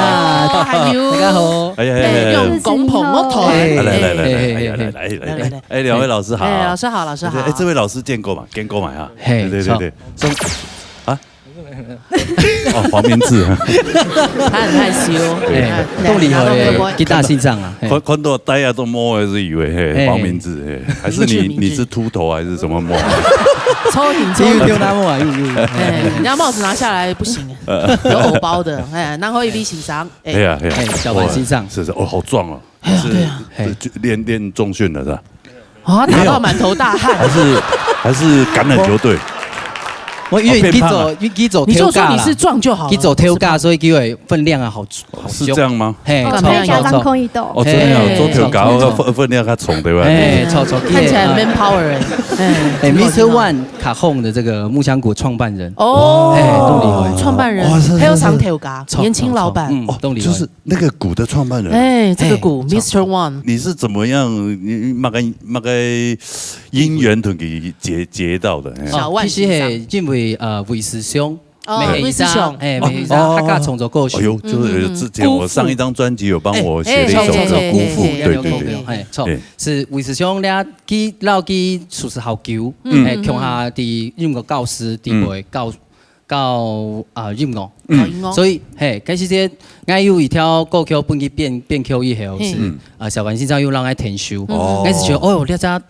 哇，还有，大家好。哎呀，哎呀，哎呀。哎，用公婆个头。哎，来，来，来，来，哎，哎，哎，来，来，来，来，来，来，来。哎，两位老师好。哎，老师好，老师好。哎，这位老师见过嘛？见过嘛，哈？嘿，对，对，对，对。错。上，啊？哦，黄明志。他很害羞。对。哎，哎，动力好耶，来，拿到会不会？吉他欣赏啊，嘿。看，看到大家都摸，还是以为，嘿，嘿。黄明志，嘿，还是你，明志，明志。你是秃头还是什么摸？超挺，超挺。又，又那摸啊，又，又，又。哎，人家帽子拿下来不行，有偶包的，哎，然后一粒欣赏，哎。哎呀，哎呀，哎，小凡欣赏。哇，是，是，哦，好壮哦。哎呀，是，对啊。是，就练，练重训了是吧？啊，打到满头大汗。没有。还是，还是橄榄球队？我因为哦，变胖了。佢做，佢做你就说你是壮就好了。佢做跳架，所以佢个分量啊，好，好重。是这样吗？嘿，哦，错，错，错。可以加张空一斗。哦，真的啊，嘿，做跳架，错，错，错。分，分量较重，对吧？哎，错，错，看起来很 man power 哎。哎，哎，Mister One卡控的这个木香谷创办人。哦，哎，动力好。创办人，哇，是，是，是。还有长跳架，错，年轻老板。错，错，嗯，哦，动力好。就是 那个鼓的创办人。哎，这个鼓，哎，Mister One。你是怎么样，你，那个，那个因缘同佢结，结到的？哎。小万先生。哦，其实嘿，因为，呃，卫斯兄，哦，每一张，卫斯兄。哎，每一张，哦。客家创作歌曲。哎呦，就是之前我上一张专辑有帮我写了一首歌，哎，哎，哎，《辜负》，哎，哎，对，对，对。哎，错，哎。是卫斯兄咧，佢，摎佢熟识好久，嗯。哎，共下在音乐教室，在嗯。教 教，啊，音乐。嗯。教音乐。所以，嘿，該時節，𠊎有一條歌曲分佢編，編曲以後，嘿。是，嗯。啊，小凡先生又讓𠊎聽首。哦。𠊎是覺得，哦，這隻，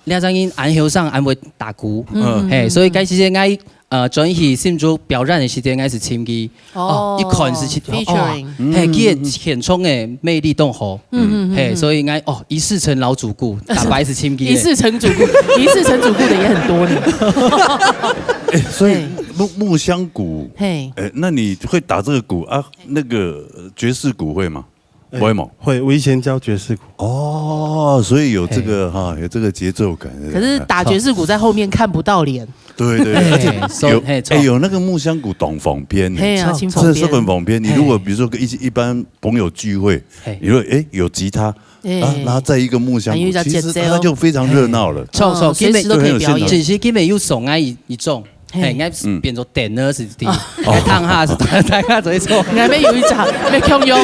這隻人恁後生，恁會打鼓。嗯。嘿，所以該時節𠊎，呃，轉去新竹表演个時節，𠊎是尋佢。哦。哦，一看是，哦，featuring。嘿，佢个現場个魅力當好。嗯，嗯，嗯，嘿，嗯。所以𠊎，哦，一試成老主顧，打白是尋佢个。一試成主顧，一試成主顧的也很多呢。哎，所以嘿。木，木香鼓，嘿。哎，那你会打这个鼓啊？那个，呃，爵士鼓会吗？哎，不会吗？会，我以前教爵士鼓。哦，所以有这个，嘿。哈，有这个节奏感，对不对？可是打爵士鼓在后面看不到脸。对，对，对，而且有，哎，嘿，错。哎，有那个木香鼓当方便呢。嘿啊，真方便。真的是很方便。你如果比如说跟一，一般朋友聚会，嘿。你说，哎，有吉他，哎。啊，然后再一个木箱鼓，还有一个节奏。其实它就非常热闹了。错，错，哦，随时都可以表演。今晡，其实今晡有送啊一，一种，嘿。嘿，应该是变做等呢，是第一，哦。还烫哈，是烫，烫哈做一种。你还没有一场，没空用，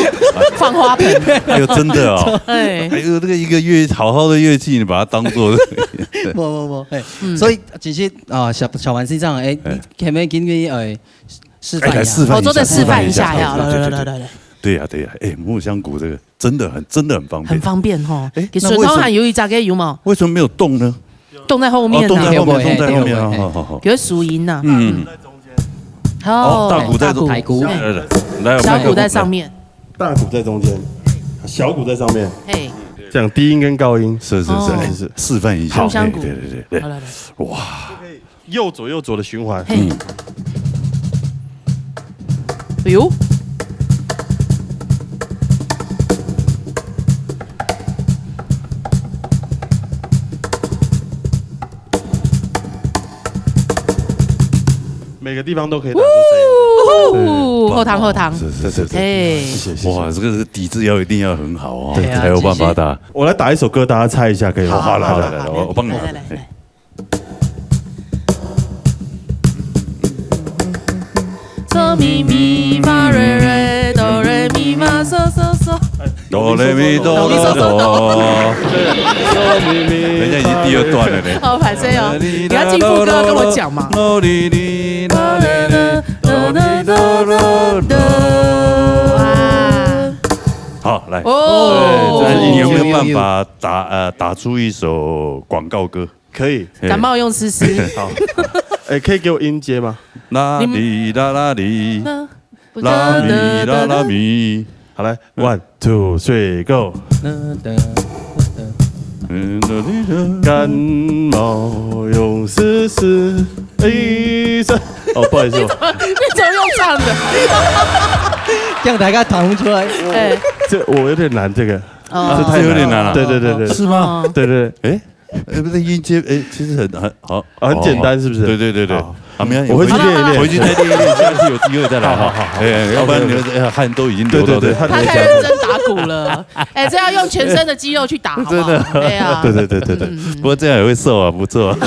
放花盆。哎呦，真的哦。哎。哎呦，这个一个乐，好好的乐器，你把它当做，不，不，不，嘿，嗯。所以其实，啊，小，小凡是这样，哎，哎。你可不可以给你，哎，示范一下？哎，来示范一下，我做得示范一下，示范一下。好，来，对，对，来，对，来，对。来。对呀，对呀，哎，木箱鼓这个真的很，真的很方便。很方便吼。哎，其实那为什么，通常有一只个有无？为什么没有洞呢？洞在后面啊。哦，洞在后面，对，洞在后面，对，对。好，好，好。有属音呐。嗯。好。哦，大鼓在中，大鼓。来，来，来，我们小鼓在上面。大鼓在中间，小鼓在上面。嘿。这样低音跟高音。是，是，是，哦。是，是。示范一下。木箱鼓。对，对，对，对。好，来，来。哇。 右左右左的循环。嘿。嗯。哎呦。每个地方都可以打出声音。哦，对，后堂，后堂。是，是，是，是。嘿。谢谢，谢谢。哇，这个是底子要一定要很好哦，对啊，才有办法打。谢谢。我来打一首歌，大家猜一下，可以吗？好，好，好，好，来，来，来，我，我帮你。来，来，来，来。 哆咪咪发瑞瑞，哆瑞咪发嗦嗦嗦。哆来咪哆来哆。哆咪咪。人家已经第二段了呢。好，反正哦，你要进副歌跟我讲嘛。哇。好，来。哦。对，你有没有办法打，呃，打出一首广告歌？ 可以。感冒用思思。好。哎，可以给我音阶吗？啦哩啦啦哩，那，啦咪啦啦咪。好，来，one, two, three, go。嗯，啦哩啦。感冒用思思，医生。哦，不好意思哦。你怎么用唱的？这样大家弹不出来。哎。这我有点难，这个。哦。这太难了。这有点难了。对，对，对，对。是吗？哦。对，对，对。哎， 哎，不是音阶，哎，其实很，很，好，啊，很简单，哦，是不是？对，对，对，对。好。啊，没关系，我回去练一练。回去再练一练，下次有机会再来哈。好，好，好，好。哎，要不然你们，OK，OK。哎，汗都已经流到这。对，对，对，汗都流下来。他太认真打鼓了。哎，这要用全身的肌肉去打，好不好？真的。对啊。对，对，对，对，对。嗯，嗯，嗯。不过这样也会瘦啊，不错啊。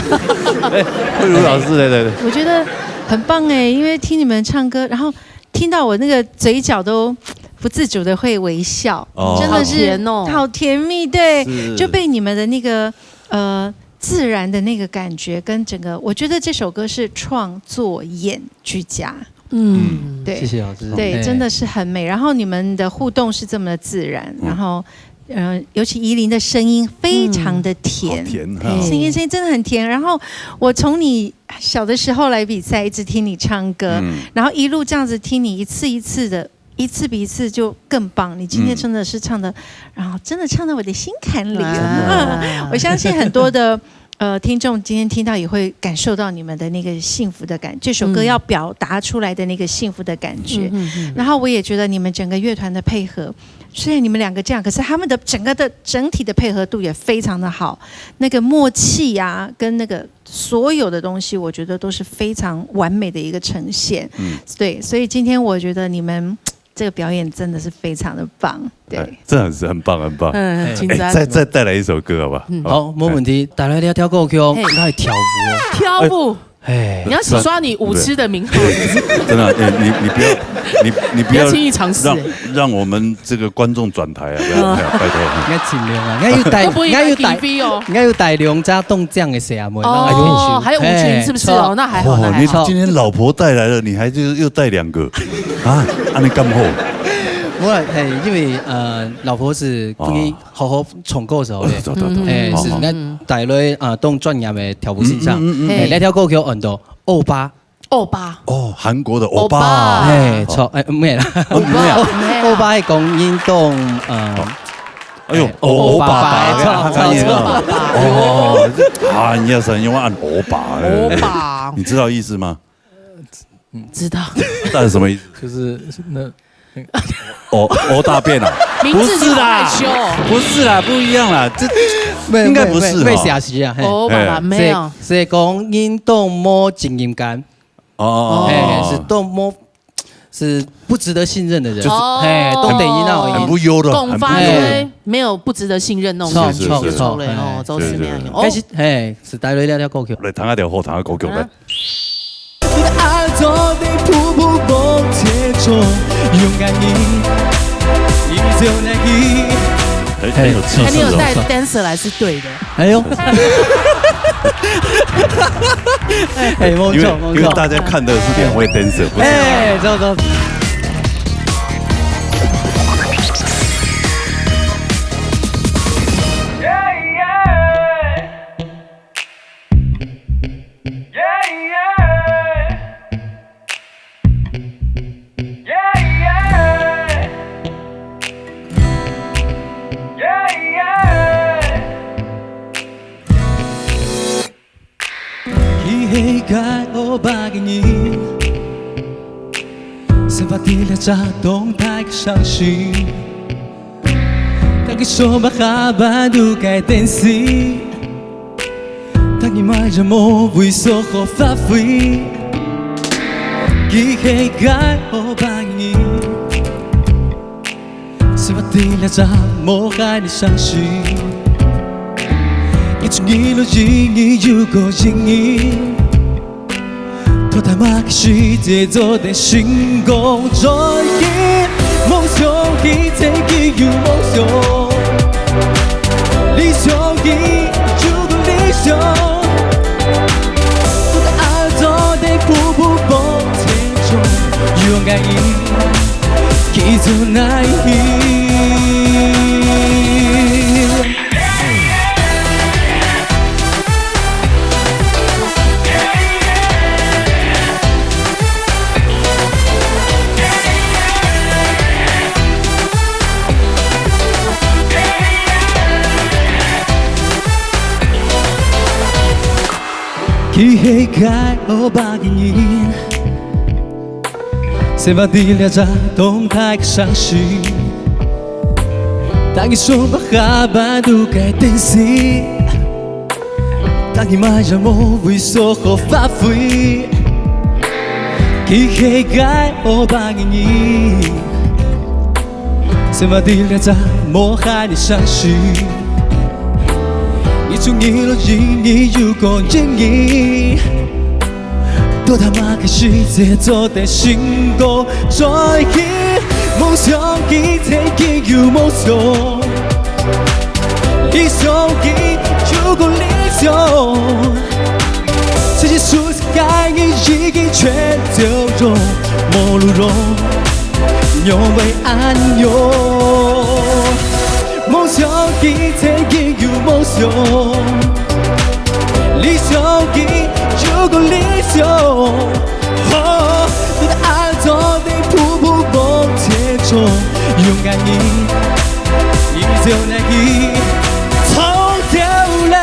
哎，慧茹老师，来，来，来。我觉得很棒哎，因为听你们唱歌，然后听到我那个嘴角都不自主地会微笑，哦。真的是好甜哦。好甜蜜，对，是。就被你们的那个，呃，自然的那个感觉跟整个，我觉得这首歌是创作演俱佳。嗯。对。谢谢老师。对，哎。真的是很美。然后你们的互动是这么的自然，嗯。然后，呃，尤其怡琳的声音非常的甜。嗯。好甜哈。哎。声音，声音真的很甜。然后我从你小的时候来比赛，一直听你唱歌，嗯。然后一路这样子听你一次一次的，一次比一次就更棒。你今天真的是唱得，嗯。然后真的唱到我的心坎里了。哇。我相信很多的，呃，听众今天听到也会感受到你们的那个幸福的感，这首歌要表达出来的那个幸福的感觉。嗯，嗯，嗯。然后我也觉得你们整个乐团的配合，虽然你们两个这样，可是他们的整个的整体的配合度也非常的好，那个默契啊，跟那个所有的东西，我觉得都是非常完美的一个呈现。嗯。对，所以今天我觉得你们这个表演真的是非常的棒，对。哎，真的是很棒，很棒。嗯，哎，紧张。哎，再，再带来一首歌好不好？嗯。好，没问题。好，哎。带来这条歌曲，嘿。来跳舞哦。跳舞。哎。哎。你要洗刷你舞痴的名号，是不是？真的，哎，你，你不要，你，你不要不要轻易尝试，让，哎。让我们这个观众转台啊，不要，嗯。不要，拜托。应该尽量啊，应该有带，会不会有应该有带，T V哦？应该有带两只动将的小妹，哦，让她练习。还有舞群，是不是？嘿，哦，那还好，哦，那还好。你今天老婆带来了，你还就是又带两个，啊，啊，你干嘛？我，嘿，因为，呃，老婆是哦。 好好唱歌个时候咧。哦，对，对，对。哎，好，好。是，咱带来，啊，当专业个跳舞欣赏。嗯，嗯，嗯，嗯。哎，嘿。那条歌曲安到欧巴。欧巴。哦，韩国的欧巴。欧巴。哎，错，哎，没啦。哦，没有。没有。欧巴是讲运动，呃，哦。哎呦，哎，欧巴，欧巴，错，他刚念到。错，错。哦，这，啊，你要是用按欧巴，哎。欧巴。你知道意思吗？ 知道。那是什么意思？就是那，哦，哦，大便啊？名字你好害羞哦。不是啦，不是啦，不一样啦，这没有，应该不是哈。没有，没有，没有写实啊，嘿。哦，爸爸，哎。没有。是，是讲运动无责任感。哦，哦，哦。哎，是都无，是不值得信任的人。就是哦。哎，都等于那种很不优的，共发，很不优的。哎。没有不值得信任那种感觉，是，是，是。就出来哦，哎，都是那样。对，对，对。哦。但是，哎，是带来了了歌曲。来，弹一条好听的歌曲来。啊。 哎，很有气势哦。哎，你有带dancer来是对的。哎呦。哎，没错，因为，没错。因为大家看的是两位dancer，不是他。哎，走，走。世界有別个人，生活在這隻當大个城市，大家想辦法辦到个電視，但你嘛也無位所好發揮。這世界有別个人， 生活在這隻無限个城市，一種人路，人人有個人人，到達麼个時節做得成功。做起夢想，佢曾經有夢想，理想，佢有個理想，到達做得步步往前衝，勇敢人。 這世界有別个人，生活在這隻當大个城市，大家想辦法辦到个電視，但你嘛也無位所好發揮。這世界有別个人， 生活在這隻無限个城市，一種人路，人人有個人人，到達麼个時節做得成功。做起夢想，佢曾經有夢想，理想，佢有個理想，這世界 該日已經全走弱，無路用，仰會恁樣？夢想，佢曾經有夢想，理想，佢有個理想。哦，你的愛做得步步往前衝，勇敢你，你就來去衝掉嘞。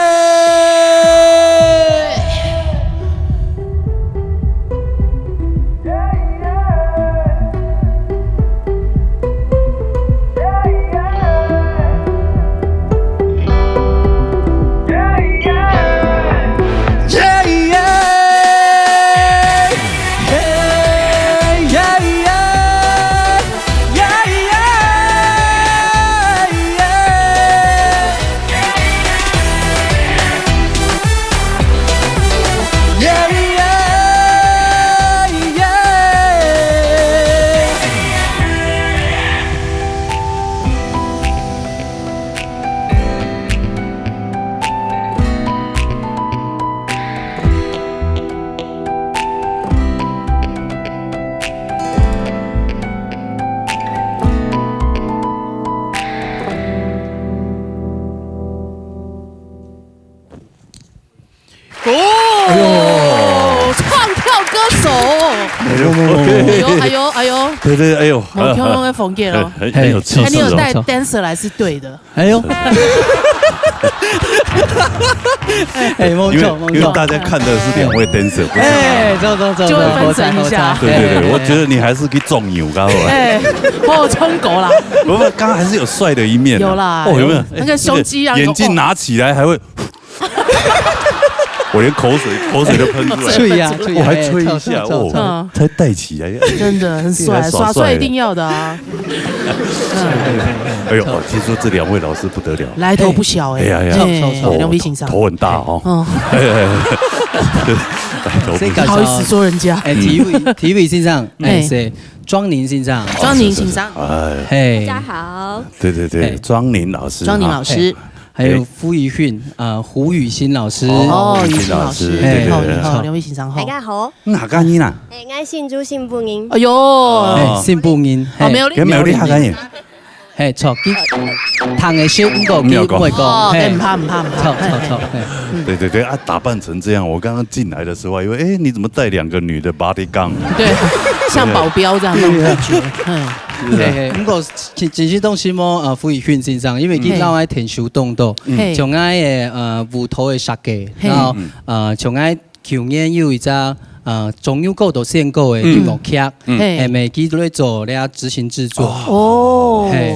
哦，唱跳歌手。哎呦，哎呦，哎呦，哎呦。对，对，哎呦，蛮漂亮的风格哦。很，很有气势哦。哎，你有带dancer来是对的。哎呦。哎，没错，因为，没错。因为大家看的是两位dancer，不是他。哎，走，走，走，就会分神一下。走，走，走，对，对，对，哎，我觉得你还是去壮牛，刚好。哎，哦，冲狗啦。不，不，刚刚还是有帅的一面啊。有啦，哦，有没有？那个胸肌啊，眼镜拿起来还会 我连口水，口水都喷出来。吹呀，吹呀，我还吹一下，哎，臭，臭，哦，臭，臭。才带起来。真的很帅，耍帅的。耍帅一定要的啊。哎呦，听说这两位老师不得了。来头不小哎。哎呀，哎呀。哎，臭，臭，臭。两位先生。头很大哦。嗯。哎，哎，哎。来头不小。不好意思说人家。哎，体育，体育先生，哎，哎。是庄宁先生。庄宁先生。哎。嘿。大家好。对，对，对，哎。庄宁老师庄宁老师。哈。哎。 还有胡宇训，呃，胡宇新老师。哦，哦，宇新老师。宇新老师，哎，对，对，对。好，好。两位先生好。大家好。嗯，客家人啊。哎，我姓朱，姓不宁。哎呦。哦。哎，姓不宁，哦，嘿。没有，跟苗栗客家人。嘿，错，佢，聽个少，毋過佢毋會講。哦，嘿。哎，毋怕，毋怕，毋怕。错，错，错，嘿。对，对，对，啊，打扮成这样，我刚刚进来的时候还以为，哎，你怎么带两个女的bodyguard？对，像保镖这样那种感觉。对啊。嗯。嘿，嘿，毋过 其，其实当时么，呃，胡宇训先生，因为佢，嗯。老爱天手动作，嘿。像爱个，呃，舞蹈个设计，嘿。然后，嗯。呃，像爱舊年有一隻，呃，中央高度選舉个音樂劇，嗯。嘿。係，佢都在做這執行製作。哦。嘿。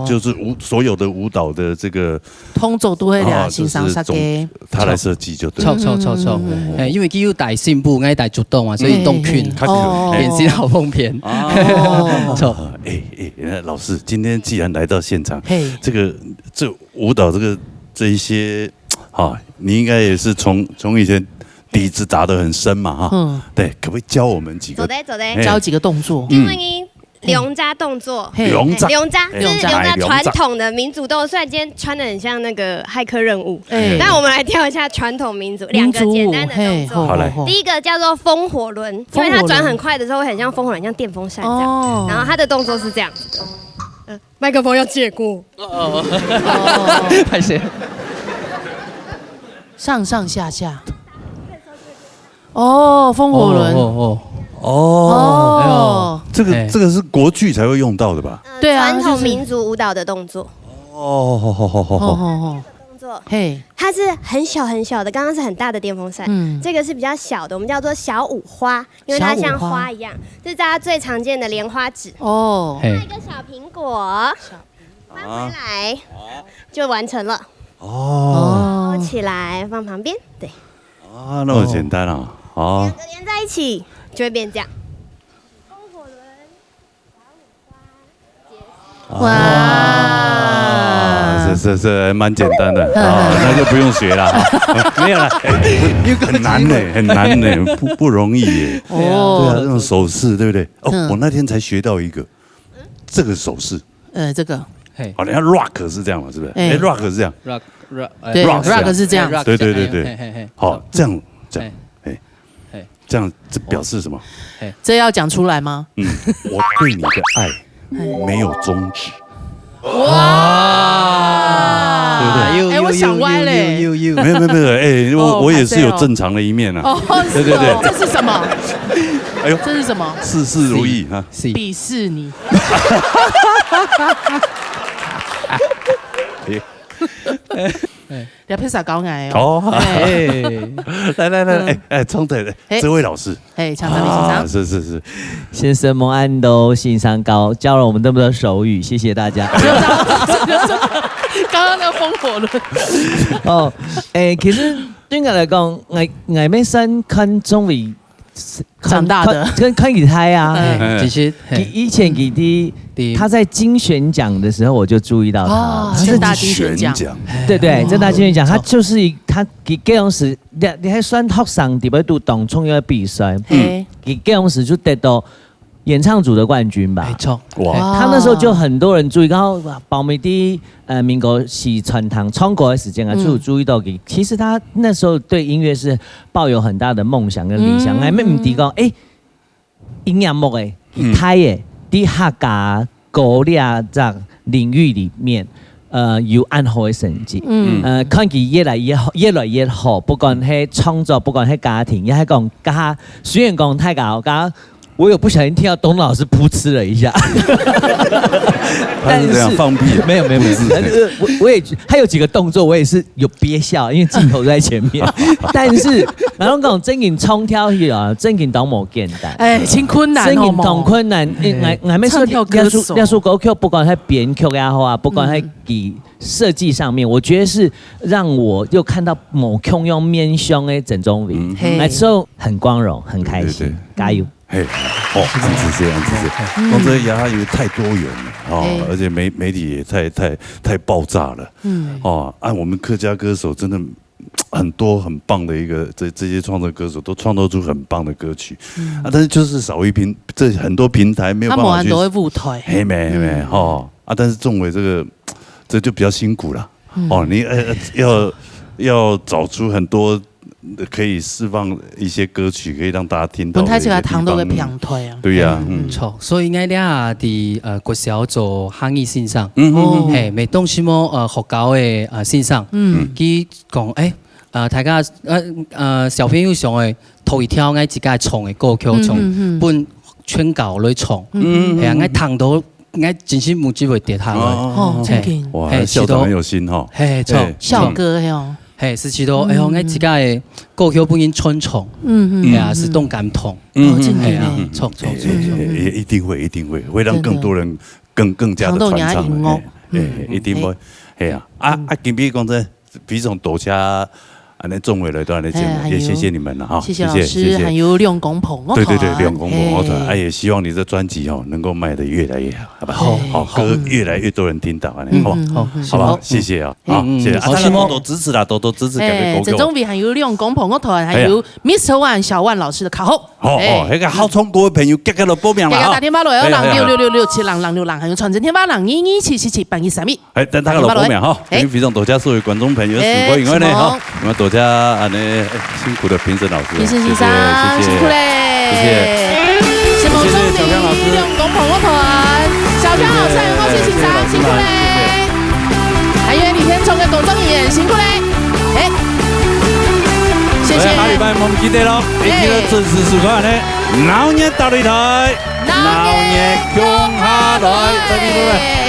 就是，就是舞，所有的舞蹈的這個，通做都係這先生設計。哦，就是總，他來設計就對了。著，著，著，著。嗯，嗯，嗯。嘿，因為佢有帶新譜，𠊎帶竹筒啊，所以當近。嘿，嘿，嘿。較近。哦。變成好方便。哦。著。哎，哎，老師，今天既然來到現場，嘿。這個，這舞蹈這個，這一些，哈，你應該也是從，從以前底子打得很深嘛，哈。嗯。對，可不可以教我們幾個？做得，做得。哎。教幾個動作。嗯。因為呢，兩隻動作。嘿。兩隻。兩隻，哎，就是兩隻傳統的民族動作，兩隻。哎，兩隻。雖然今天穿得很像那個駭客任務，哎。但我們來跳一下傳統民族，兩個簡單的動作。民族舞，嘿，好。好，來。好，好。第一個叫做風火輪，因為它轉很快的時候會很像風火輪，像電風扇這樣。哦。然後它的動作是這樣子的。呃，麥克風要借過。哦，哦，哦。抱歉。上上下下。哦，風火輪。哦，哦，哦。哦。哎呦。這個，哎。這個是國劇才會用到的吧？呃，對啊，傳統民族舞蹈的動作。就是，哦，好，好，好，好，好。哦，哦，哦。動作。嘿。它是很小很小的，剛剛是很大的電風扇，嗯。這個是比較小的，我們叫做小五花。 因為它像花一樣，小五花。這是大家最常見的蓮花指。哦。嘿。拿一個小蘋果，小蘋果。放回來，啊。就完成了。哦。包起來，放旁邊。對。啊，那麼簡單啊。哦。好。兩個連在一起，就會變這樣。 哇。啊，這，這，這還蠻簡單的啊，那就不用學了哈。沒有啦，哎，很難呢，很難呢，不，不容易耶。哦。對啊，那種手勢，對不對？哦，嗯。我那天才學到一個，這個手勢。呃，這個。嘿。好，人家 rock 是這樣嘛，是不是？哎。哎，rock 是這樣。Rock，rock，哎，對，rock 是這樣。Rock 是這樣。哎，rock是這樣，對，對，對，對。嘿，嘿，嘿。好，這樣，這樣，嘿。哎。 嘿。這樣，這表示什麼？嘿。這要講出來嗎？嗯，我對你的愛沒有終止。哇！對不對？哎，我想歪嘞。有，有，有，有，有。沒有，沒有，沒有，哎，我，哦，我也是有正常的一面啊。哦，是哦，對，對，對。這是什麼？哎呦，這是什麼？事事如意啊。是。鄙視你。哎。 你要披薩搞矮哦。哦。哎。來，來，來，嗯。哎，哎，衝著，哎，嘿。這位老師。嘿，請，請，請。啊，是，是，是。先生，蒙安都先生高，教了我們這麼多手語，謝謝大家。剛剛那個風火輪。哦，哎，其實對我來講，𠊎，𠊎乜算看中意 長大的。看，看，看佢大啊。嗯。哎，其實，嘿。佢以前佢的，對。他在金旋獎的時候，我就注意到他。哦，他是正大金旋獎。金旋獎。對，對，正大金旋獎，哦。他就是一，他，佢，佢當時，你，你還算學生，佢會讀當中央比賽。嘿。佢，佢當時就得到演唱組的冠軍吧。沒錯。哇。他那時候就很多人注意，然後，哇，包括在，呃，民歌是傳統唱歌的時間啊，嗯。就有注意到佢。其實他那時候對音樂是抱有很大的夢想跟理想，嗯。還沒有提到，哎，音樂目的，嗯。吉他的，在客家歌這隻領域裡面，呃，有恁好的成績。嗯。呃，看佢越來越好，越來越好，不管係創作，不管係家庭，也係講家，雖然講大家，家 我有不小心聽到東東老師噗嗤了一下。他是怎樣，但是放屁啊？沒有，沒有，沒有。噗嗤。呃，我，我也，他有幾個動作，我也是有憋笑，因為鏡頭在前面。但是，然後講正經唱跳去啊，正經當無簡單。哎，真困難，正經當困難。好無？哎，哎，還沒說唱跳歌手。那首，那首歌曲，不管在編曲也好啊，不管在，嗯。佢設計上面，我覺得是讓我又看到無共樣面向的鄭中維。嗯。嘿。那時候很光榮，很開心，對，對，對。加油。 嘿，哦，恁仔細，恁仔細。嗯。講這个亞太太多元了，哦，嘿。而且媒，媒體也太，太，太爆炸了，嗯。哦，啊，我們客家歌手真的很多很棒的一個，這，這些創作歌手都創作出很棒的歌曲，嗯。啊，但是就是少一平，這很多平台沒有辦法去，他們很多舞台。嘿咩，嘿咩，嗯。哦，啊，但是仲維這個，這就比較辛苦了。 嗯。哦，你，呃，呃，要，要找出很多可以釋放一些歌曲，可以讓大家聽到的一些地方。本來就要談到个平台啊。嗯。對呀，嗯。嗯。著，所以𠊎這下在，呃，國小做客語先生。嗯，嗯，嗯，嗯。嘿，每當時候，呃，學校个，呃，先生，嗯。佢講，欸，呃，大家，呃，呃，小朋友想愛頭一條𠊎自家唱个歌曲，嗯，唱，嗯，嗯。分全校來唱。嗯，嗯，係啊，嗯。𠊎聽到 𠊎真心目汁會跌下來。哦，哦，哦。哦，真的。嘿，哇，嘿，校長很有心哈。是的。嘿，著，嘿。校歌，嘿哦。哎，是試著，哎喲，嗯。𠊎自家个故鄉分人傳唱，嗯，嗯。哎呀，是當感動。嗯，哦，真的呢。哎呀，嗯，嗯。唱，唱，唱，唱。哎，哎，哎，一定會，一定會，會讓更多人更，更加地傳唱，真的。唱到人家音樂。哎，哎，嗯，一定會。哎。哎呀，啊，嗯。啊，今晡日講真，非常多謝恁呢眾位來到恁呢節目，哎，也謝謝你們了哈。還有，謝謝老師，謝謝，謝謝。還有兩公婆樂團。對，對，對，兩公婆樂團，哎。哎，也希望你的專輯哦，能夠賣得越來越好。 好不好？好，好，好。歌越來越多人聽到，恁呢，嗯，好不好？嗯，嗯，嗯，好不好？好。謝謝啊，嗯，好，謝謝啊，嗯，好，大家多多支持啦，多多支持，哎，這種位還有兩公婆樂團，還有Mister Wan小萬老師的卡號。好，哎。好，那個好唱歌的朋友，趕緊來報名啦，大家打電話來哦，哈。哎，哎，哎。零六六六六七零零六零，還有傳真電話零二二七七七八一三一。哎，等大家來報名哈，打電話來。哎。因為非常多謝所有觀眾朋友的收看，因為呢，哎，哈， 那麼多謝恁呢，哎，辛苦的評審老師哦，評審先生，謝謝，謝謝，辛苦嘞。謝謝。謝謝小剛老師。謝謝兩公婆樂團，小剛老師還有莫信先生，辛苦嘞。謝謝，謝謝老師們，謝謝。還有李天崇跟董仲穎，辛苦嘞。哎，謝謝。大家下禮拜莫毋記得咯，哎。一定要準時收看呢，鬧熱大擂台，鬧熱共下來，鬧熱共下來。